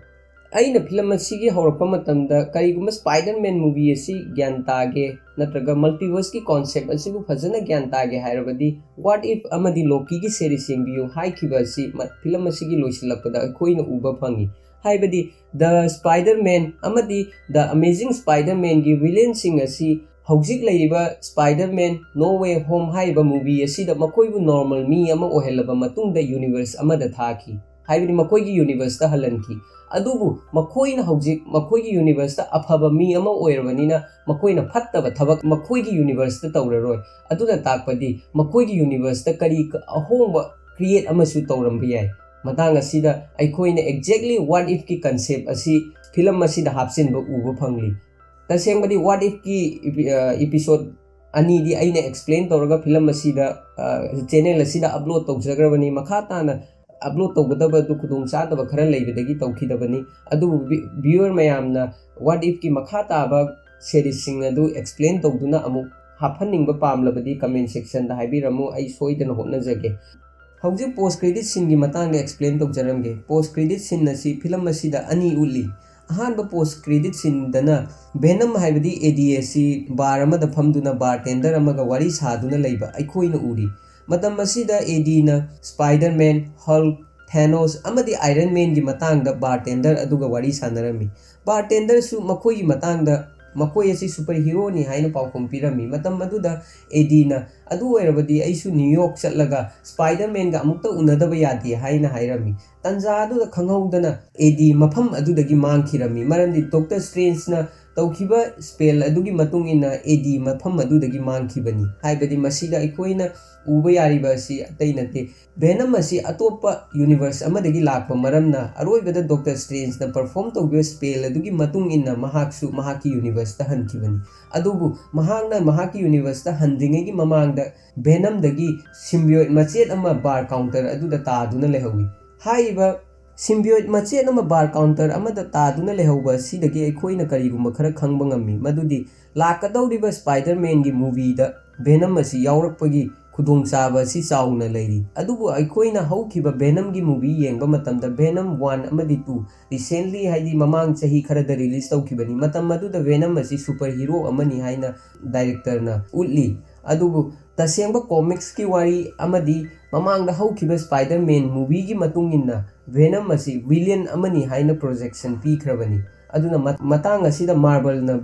ꯑꯩꯅ ꯐꯤꯂꯝ ꯑꯁꯤꯒꯤ ꯍꯧꯔꯛꯄ ꯃꯇꯝꯗ ꯀꯔꯤꯒꯨꯝꯕ Spider-Man movie ꯑꯁꯤ ꯒ꯭ꯌꯥꯟ ꯇꯥꯒꯦ ꯅꯠꯇ꯭ꯔꯒ multiverse-ꯀꯤ concept ꯑꯁꯤꯕꯨ ꯐꯖꯅ ꯒ꯭ꯌꯥꯟ ꯇꯥꯒꯦ ꯍꯥꯏꯔꯕꯗꯤ What If ꯑꯃꯗꯤ Loki-ꯒꯤ series ꯌꯦꯡꯕꯤꯌꯨ ꯍꯥꯏꯈꯤꯕ ꯑꯁꯤ ꯃ-, ꯐꯤꯂꯝ ꯑꯁꯤꯒꯤ ꯂꯣꯏꯁꯤꯜꯂꯛꯄꯗ ꯑꯩꯈꯣꯏꯅ ꯎꯕ ꯐꯪꯉꯤ꯫ ꯍꯥꯏꯕꯗꯤ The Spider-Man ꯑꯃꯗꯤ The Amazing Spider-Man-ꯒꯤ villain-ꯁꯤꯡ ꯑꯁꯤ ꯍꯧꯖꯤꯛ ꯂꯩꯔꯤꯕ Spider-Man No Way Home ꯍꯥꯏꯔꯤꯕ movie ꯑꯁꯤꯗ ꯃꯈꯣꯏꯕꯨ normal ꯃꯤ ꯑꯃ ꯑꯣꯏꯍꯜꯂꯕ ꯃꯇꯨꯡꯗ universe ꯑꯃꯗ ꯊꯥꯈꯤ, ꯍꯥꯏꯕꯗꯤ ꯃꯈꯣꯏꯒꯤ universe-ꯇ ꯍꯜꯍꯟꯈꯤ꯫ ꯑꯗꯨꯕꯨ ꯃꯈꯣꯏꯅ ꯍꯧꯖꯤꯛ ꯃꯈꯣꯏꯒꯤ universe-ꯇ ꯑꯐꯕ ꯃꯤ ꯑꯃ ꯑꯣꯏꯔꯕꯅꯤꯅ ꯃꯈꯣꯏꯅ ꯐꯠꯇꯕ ꯊꯕꯛ ꯃꯈꯣꯏꯒꯤ universe-ꯇ ꯇꯧꯔꯔꯣꯏ꯫ ꯑꯗꯨꯅ ꯇꯥꯛꯄꯗꯤ ꯃꯈꯣꯏꯒꯤ universe-ꯇ ꯀꯔꯤ ꯑꯍꯣꯡꯕ create ꯑꯃꯁꯨ ꯇꯧꯔꯝꯕ ꯌꯥꯏ꯫ ꯃꯇꯥꯡ ꯑꯁꯤꯗ ꯑꯩꯈꯣꯏꯅ exactly What If-ꯀꯤ concept ꯑꯁꯤ ꯐꯤꯂꯝ ꯑꯁꯤꯗ ꯍꯥꯞꯆꯤꯟꯕ ꯎꯕ ꯐꯪꯂꯤ꯫ ꯇꯁꯦꯡꯕꯗꯤ What If-ꯀꯤ epi-, ꯑ, episode ꯑꯅꯤꯗꯤ ꯑꯩꯅ explain ꯇꯧꯔꯒ ꯐꯤꯂꯝ ꯑꯁꯤꯗ, ꯑ, channel ꯑꯁꯤꯗ upload ꯇꯧꯖꯈ꯭ꯔꯕꯅꯤ꯫ ꯃꯈꯥ ꯇꯥꯅ upload ꯇꯧꯒꯗꯕ ꯑꯗꯨ ꯈꯨꯗꯣꯡ ꯆꯥꯗꯕ ꯈꯔ ꯂꯩꯕꯗꯒꯤ ꯇꯧꯈꯤꯗꯕꯅꯤ꯫ ꯑꯗꯨꯕꯨ vi-, viewer ꯃꯌꯥꯝꯅ What If-ꯀꯤ ꯃꯈꯥ ꯇꯥꯕ series-ꯁꯤꯡ ꯑꯗꯨ explain ꯇꯧꯗꯨꯅ ꯑꯃꯨꯛ ꯍꯥꯞꯍꯟꯅꯤꯡꯕ ꯄꯥꯝꯂꯕꯗꯤ comment section-ꯗ ꯍꯥꯏꯕꯤꯔꯝꯃꯨ, ꯑꯩ ꯁꯣꯏꯗꯅ ꯍꯣꯠꯅꯖꯒꯦ꯫ ꯍꯧꯖꯤꯛ post credit scene-ꯒꯤ ꯃꯇꯥꯡꯗ explain ꯇꯧꯖꯔꯝꯒꯦ꯫ Post credit scene ꯑꯁꯤ ꯐꯤꯂꯝ ꯑꯁꯤꯗ ꯑꯅꯤ ꯎꯠꯂꯤ꯫ ꯑꯍꯥꯟꯕ post credit scene-ꯗꯅ Venom ꯍꯥꯏꯕꯗꯤ A D ꯑꯁꯤ bar ꯑꯃꯗ ꯐꯝꯗꯨꯅ bartender ꯑꯃꯒ ꯋꯥꯔꯤ ꯁꯥꯗꯨꯅ ꯂꯩꯕ ꯑꯩꯈꯣꯏꯅ ꯎꯔꯤ꯫ ꯃꯇꯝ ꯑꯁꯤꯗ A D-ꯅ Spider-Man, Hulk, Thanos ꯑꯃꯗꯤ Iron Man-ꯒꯤ ꯃꯇꯥꯡꯗ bartender ꯑꯗꯨꯒ ꯋꯥꯔꯤ ꯁꯥꯟꯅꯔꯝꯃꯤ꯫ Bartender-ꯁꯨ ꯃꯈꯣꯏꯒꯤ ꯃꯇꯥꯡꯗ ꯃꯈꯣꯏ ꯑꯁꯤ ꯁꯨꯄꯔ ꯍꯤꯔꯣꯅꯤ ꯍꯥꯏꯅ ꯄꯥꯎꯈꯨꯝ ꯄꯤꯔꯝꯃꯤ꯫ ꯃꯇꯝ ꯑꯗꯨꯗ ꯑꯦꯗꯤꯅ, "ꯑꯗꯨ ꯑꯣꯏꯔꯕꯗꯤ ꯑꯩꯁꯨ ꯅ꯭ꯌꯨ ꯌꯣꯔꯛ ꯆꯠꯂꯒ ꯁ꯭ꯄꯥꯏꯗꯔꯃꯦꯟꯒ ꯑꯃꯨꯛꯇ ꯎꯅꯗꯕ ꯌꯥꯗꯦ" ꯍꯥꯏꯅ ꯍꯥꯏꯔꯝꯃꯤ꯫ ꯇꯟꯖꯥ ꯑꯗꯨꯗ ꯈꯪꯍꯧꯗꯅ ꯑꯦꯗꯤ ꯃꯐꯝ ꯑꯗꯨꯗꯒꯤ ꯃꯥꯡꯈꯤꯔꯝꯃꯤ, ꯃꯔꯝꯗꯤ ꯗꯣꯛꯇꯔ ꯁ꯭ꯇ꯭ꯔꯦꯟꯖꯅ ꯇꯧꯈꯤꯕ ꯁ꯭ꯄꯦꯜ ꯑꯗꯨꯒꯤ ꯃꯇꯨꯡ ꯏꯟꯅ ꯑꯦꯗꯤ ꯃꯐꯝ ꯑꯗꯨꯗꯒꯤ ꯃꯥꯡꯈꯤꯕꯅꯤ꯫ ꯍꯥꯏꯕꯗꯤ ꯃꯁꯤꯗ ꯑꯩꯈꯣꯏꯅ ꯎꯕ ꯌꯥꯔꯤꯕ ꯑꯁꯤ ꯑꯇꯩ ꯅꯠꯇꯦ, ꯚꯦꯅꯝ ꯑꯁꯤ ꯑꯇꯣꯞꯄ ꯌꯨꯅꯤꯚꯔꯁ ꯑꯃꯗꯒꯤ ꯂꯥꯛꯄ ꯃꯔꯝꯅ ꯑꯔꯣꯏꯕꯗ ꯗꯣꯛꯇꯔ ꯁ꯭ꯇ꯭ꯔꯦꯟꯖꯅ ꯄꯔꯐꯣꯔꯝ ꯇꯧꯈꯤꯕ ꯁ꯭ꯄꯦꯜ ꯑꯗꯨꯒꯤ ꯃꯇꯨꯡ ꯏꯟꯅ ꯃꯍꯥꯛꯁꯨ ꯃꯍꯥꯛꯀꯤ ꯌꯨꯅꯤꯚꯔꯁꯇ ꯍꯟꯈꯤꯕꯅꯤ꯫ ꯑꯗꯨꯕꯨ ꯃꯍꯥꯛꯅ ꯃꯍꯥꯛꯀꯤ ꯌꯨꯅꯤꯚꯔꯁꯇ ꯍꯟꯗ꯭ꯔꯤꯉꯩꯒꯤ ꯃꯃꯥꯡꯗ ꯚꯦꯅꯝꯗꯒꯤ ꯁꯤꯝꯕꯤꯌꯣꯏꯠ ꯃꯆꯦꯠ ꯑꯃ ꯕꯥꯔ ꯀꯥꯎꯟꯇꯔ ꯑꯗꯨꯗ ꯇꯥꯗꯨꯅ ꯂꯩꯍꯧꯏ꯫ ꯍꯥꯏꯔꯤꯕ ꯁꯤꯝꯕꯤꯌꯣꯏꯠ ꯃꯆꯦꯠ ꯑꯃ ꯕꯥꯔ ꯀꯥꯎꯟꯇꯔ ꯑꯃꯗ ꯇꯥꯗꯨꯅ ꯂꯩꯍꯧꯕ ꯑꯁꯤꯗꯒꯤ ꯑꯩꯈꯣꯏꯅ ꯀꯔꯤꯒꯨꯝꯕ ꯈꯔ ꯈꯪꯕ ꯉꯝꯃꯤ, ꯃꯗꯨꯗꯤ ꯂꯥꯛꯀꯗꯧꯔꯤꯕ ꯁ꯭ꯄꯥꯏꯗꯔꯃꯦꯟꯒꯤ ꯃꯨꯚꯤꯗ ꯚꯦꯅꯝ ꯑꯁꯤ ꯌꯥꯎꯔꯛꯄꯒꯤ ꯈꯨꯗꯣꯡꯆꯥꯕ ꯑꯁꯤ ꯆꯥꯎꯅ ꯂꯩꯔꯤ꯫ ꯑꯗꯨꯕꯨ ꯑꯩꯈꯣꯏꯅ ꯍꯧꯈꯤꯕ ꯚꯦꯅꯝꯒꯤ ꯃꯨꯚꯤ ꯌꯦꯡꯕ ꯃꯇꯝꯗ, ꯚꯦꯅꯝ ꯋꯥꯟ ꯑꯃꯗꯤ ꯇꯨ ꯔꯤꯁꯦꯟꯂꯤ, ꯍꯥꯏꯗꯤ ꯃꯃꯥꯡ ꯆꯍꯤ ꯈꯔꯗ ꯔꯤꯂꯤꯁ ꯇꯧꯈꯤꯕꯅꯤ, ꯃꯇꯝ ꯑꯗꯨꯗ ꯚꯦꯅꯝ ꯑꯁꯤ ꯁꯨꯄꯔ ꯍꯤꯔꯣ ꯑꯃꯅꯤ ꯍꯥꯏꯅ ꯗꯥꯏꯔꯦꯛꯇꯔꯅ ꯎꯠꯂꯤ꯫ ꯑꯗꯨꯕꯨ ꯇꯁꯦꯡꯕ ꯀꯣꯃꯤꯛꯁꯀꯤ ꯋꯥꯔꯤ ꯑꯃꯗꯤ ꯃꯃꯥꯡꯗ ꯍꯧꯈꯤꯕ ꯁ꯭ꯄꯥꯏꯗꯔꯃꯦꯟ ꯃꯨꯚꯤꯒꯤ ꯃꯇꯨꯡ ꯏꯟꯅ ꯚꯦꯅꯝ ꯑꯁꯤ ꯚꯤꯂꯤꯌꯟ ꯑꯃꯅꯤ ꯍꯥꯏꯅ ꯄ꯭ꯔꯣꯖꯦꯛꯁꯟ ꯄꯤꯈ꯭ꯔꯕꯅꯤ꯫ ꯑꯗꯨꯅ ꯃ-, ꯃꯇꯥꯡ ꯑꯁꯤꯗ ꯃꯥꯔꯕꯜꯅ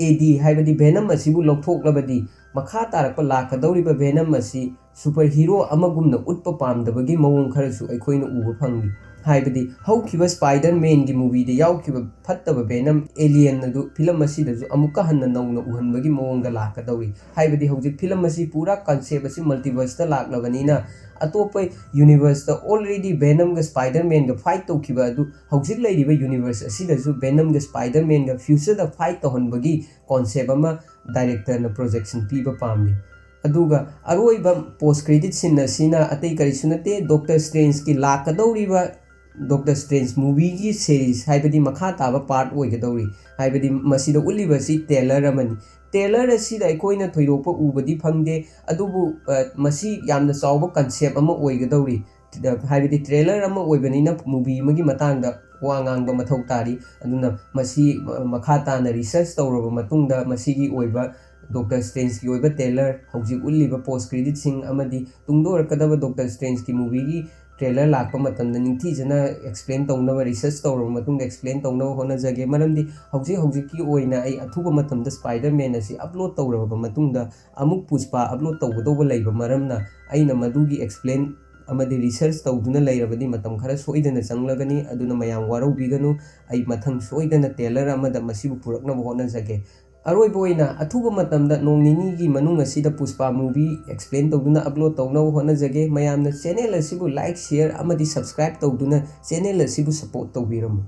ꯑꯦꯗꯤ, ꯍꯥꯏꯕꯗꯤ ꯚꯦꯅꯝ ꯑꯁꯤꯕꯨ ꯂꯧꯊꯣꯛꯂꯕꯗꯤ, ꯃꯈꯥ ꯇꯥꯔꯛꯄ ꯂꯥꯛꯀꯗꯧꯔꯤꯕ ꯚꯦꯅꯝ ꯑꯁꯤ ꯁꯨꯄꯔ ꯍꯤꯔꯣ ꯑꯃꯒꯨꯝꯅ ꯎꯠꯄ ꯄꯥꯝꯗꯕꯒꯤ ꯃꯑꯣꯡ ꯈꯔꯁꯨ ꯑꯩꯈꯣꯏꯅ ꯎꯕ ꯐꯪꯂꯤ꯫ ꯍꯥꯏꯕꯗꯤ ꯍꯧꯈꯤꯕ ꯁ꯭ꯄꯥꯏꯗꯔꯃꯦꯟꯒꯤ ꯃꯨꯚꯤꯗ ꯌꯥꯎꯈꯤꯕ ꯐꯠꯇꯕ ꯚꯦꯅꯝ ꯑꯦꯂꯤꯌꯟ ꯑꯗꯨ ꯐꯤꯂꯝ ꯑꯁꯤꯗꯁꯨ ꯑꯃꯨꯛꯀ ꯍꯟꯅ ꯅꯧꯅ ꯎꯍꯟꯕꯒꯤ ꯃꯑꯣꯡꯗ ꯂꯥꯛꯀꯗꯧꯔꯤ꯫ ꯍꯥꯏꯕꯗꯤ ꯍꯧꯖꯤꯛ ꯐꯤꯂꯝ ꯑꯁꯤ ꯄꯨꯔꯥ ꯀꯟꯁꯦꯞ ꯑꯁꯤ ꯃꯜꯇꯤꯚꯔꯁꯇ ꯂꯥꯛꯂꯕꯅꯤꯅ, ꯑꯇꯣꯞꯄ ꯌꯨꯅꯤꯚꯔꯁꯇ ꯑꯣꯜꯔꯦꯗꯤ ꯚꯦꯅꯝꯒ ꯁ꯭ꯄꯥꯏꯗꯔꯃꯦꯟꯒ ꯐꯥꯏꯠ ꯇꯧꯈꯤꯕ ꯑꯗꯨ ꯍꯧꯖꯤꯛ ꯂꯩꯔꯤꯕ ꯌꯨꯅꯤꯚꯔꯁ ꯑꯁꯤꯗꯁꯨ ꯚꯦꯅꯝꯒ ꯁ꯭ꯄꯥꯏꯗꯔꯃꯦꯟꯒ ꯐ꯭ꯌꯨꯆꯔꯗ ꯐꯥꯏꯠ ꯇꯧꯍꯟꯕꯒꯤ ꯀꯣꯟꯁꯦꯞ ꯑꯃ ꯗꯥꯏꯔꯦꯛꯇꯔꯅ ꯄ꯭ꯔꯣꯖꯦꯛꯁꯟ ꯄꯤꯕ ꯄꯥꯝꯂꯤ꯫ ꯑꯗꯨꯒ ꯑꯔꯣꯏꯕ ꯄꯣꯁ ꯀ꯭ꯔꯦꯗꯤꯠ ꯁꯤꯟ ꯑꯁꯤꯅ ꯑꯇꯩ ꯀꯔꯤꯁꯨ ꯅꯠꯇꯦ, ꯗꯣꯛꯇꯔ ꯁ꯭ꯇ꯭ꯔꯦꯟꯖꯀꯤ ꯂꯥꯛꯀꯗꯧꯔꯤꯕ ꯗꯣꯛꯇꯔ ꯁ꯭ꯇ꯭ꯔꯦꯟꯖ ꯃꯨꯚꯤꯒꯤ ꯁꯦꯔꯤꯁ, ꯍꯥꯏꯕꯗꯤ ꯃꯈꯥ ꯇꯥꯕ ꯄꯥꯔꯠ ꯑꯣꯏꯒꯗꯧꯔꯤ꯫ ꯍꯥꯏꯕꯗꯤ ꯃꯁꯤꯗ ꯎꯠꯂꯤꯕ ꯑꯁꯤ ꯇ꯭ꯔꯦꯂꯔ ꯑꯃꯅꯤ꯫ ꯇ꯭ꯔꯦꯂꯔ ꯑꯁꯤꯗ ꯑꯩꯈꯣꯏꯅ ꯊꯣꯏꯗꯣꯛꯄ ꯎꯕꯗꯤ ꯐꯪꯗꯦ, ꯑꯗꯨꯕꯨ, ꯑ, ꯃꯁꯤ ꯌꯥꯝꯅ ꯆꯥꯎꯕ ꯀꯟꯁꯦꯞ ꯑꯃ ꯑꯣꯏꯒꯗꯧꯔꯤ꯫ ꯍꯥꯏꯕꯗꯤ ꯇ꯭ꯔꯦꯂꯔ ꯑꯃ ꯑꯣꯏꯕꯅꯤꯅ ꯃꯨꯚꯤ ꯑꯃꯒꯤ ꯃꯇꯥꯡꯗ ꯋꯥ ꯉꯥꯡꯕ ꯃꯊꯧ ꯇꯥꯔꯤ꯫ ꯑꯗꯨꯅ ꯃꯁꯤ, ꯑ, ꯃꯈꯥ ꯇꯥꯅ ꯔꯤꯁꯔꯆ ꯇꯧꯔꯕ ꯃꯇꯨꯡꯗ ꯃꯁꯤꯒꯤ ꯑꯣꯏꯕ ꯗꯣꯛꯇꯔ ꯁ꯭ꯇ꯭ꯔꯦꯟꯖꯀꯤ ꯑꯣꯏꯕ ꯇ꯭ꯔꯦꯂꯔ, ꯍꯧꯖꯤꯛ ꯎꯠꯂꯤꯕ ꯄꯣꯁ ꯀ꯭ꯔꯦꯗꯤꯠꯁꯤꯡ ꯑꯃꯗꯤ ꯇꯨꯡꯗ ꯑꯣꯏꯔꯛꯀꯗꯕ ꯗꯣꯛꯇꯔ ꯁ꯭ꯇ꯭ꯔꯦꯟꯖꯀꯤ ꯃꯨꯚꯤꯒꯤ ꯇ꯭ꯔꯦꯂꯔ ꯂꯥꯛꯄ ꯃꯇꯝꯗ ꯅꯤꯡꯊꯤꯖꯅ ꯑꯦꯛꯁꯄ꯭ꯂꯦꯟ ꯇꯧꯅꯕ, ꯔꯤꯁꯔꯁ ꯇꯧꯔꯕ ꯃꯇꯨꯡꯗ ꯑꯦꯛꯁꯄ꯭ꯂꯦꯟ ꯇꯧꯅꯕ ꯍꯣꯠꯅꯖꯒꯦ꯫ ꯃꯔꯝꯗꯤ ꯍꯧꯖꯤꯛ ꯍꯧꯖꯤꯛꯀꯤ ꯑꯣꯏꯅ ꯑꯩ ꯑꯊꯨꯕ ꯃꯇꯝꯗ ꯁ꯭ꯄꯥꯏꯗꯔ ꯃꯦꯟ ꯑꯁꯤ ꯑꯞꯂꯣꯗ ꯇꯧꯔꯕ ꯃꯇꯨꯡꯗ ꯑꯃꯨꯛ ꯄꯨꯁꯄꯥ ꯑꯞꯂꯣꯗ ꯇꯧꯒꯗꯧꯕ ꯂꯩꯕ ꯃꯔꯝꯅ ꯑꯩꯅ ꯃꯗꯨꯒꯤ ꯑꯦꯛꯁꯄ꯭ꯂꯦꯟ ꯑꯃꯗꯤ ꯔꯤꯁꯔꯁ ꯇꯧꯗꯨꯅ ꯂꯩꯔꯕꯗꯤ ꯃꯇꯝ ꯈꯔ ꯁꯣꯏꯗꯅ ꯆꯪꯂꯒꯅꯤ꯫ ꯑꯗꯨꯅ ꯃꯌꯥꯝ ꯋꯥꯔꯧꯕꯤꯒꯅꯨ꯫ ꯑꯩ ꯃꯊꯪ ꯁꯣꯏꯗꯅ ꯇ꯭ꯔꯦꯂꯔ ꯑꯃꯗ ꯃꯁꯤꯕꯨ ꯄꯨꯔꯛꯅꯕ ꯍꯣꯠꯅꯖꯒꯦ꯫ ꯑꯔꯣꯏꯕ ꯑꯣꯏꯅ ꯑꯊꯨꯕ ꯃꯇꯝꯗ ꯅꯣꯡ ꯅꯤꯅꯤꯒꯤ ꯃꯅꯨꯡ ꯑꯁꯤꯗ ꯄꯨꯁꯄꯥ movie explain ꯇꯧꯗꯨꯅ ꯑꯞꯂꯣꯗ ꯇꯧꯅꯕ ꯍꯣꯠꯅꯖꯒꯦ꯫ ꯃꯌꯥꯝꯅ ꯆꯦꯅꯦꯜ ꯑꯁꯤꯕꯨ ꯂꯥꯏꯛ, ꯁꯤꯌꯔ ꯑꯃꯗꯤ ꯁꯕꯁꯀ꯭ꯔꯥꯏꯕ ꯇꯧꯗꯨꯅ ꯆꯦꯅꯦꯜ ꯑꯁꯤꯕꯨ ꯁꯄꯣꯔꯠ ꯇꯧꯕꯤꯔꯝꯃꯨ꯫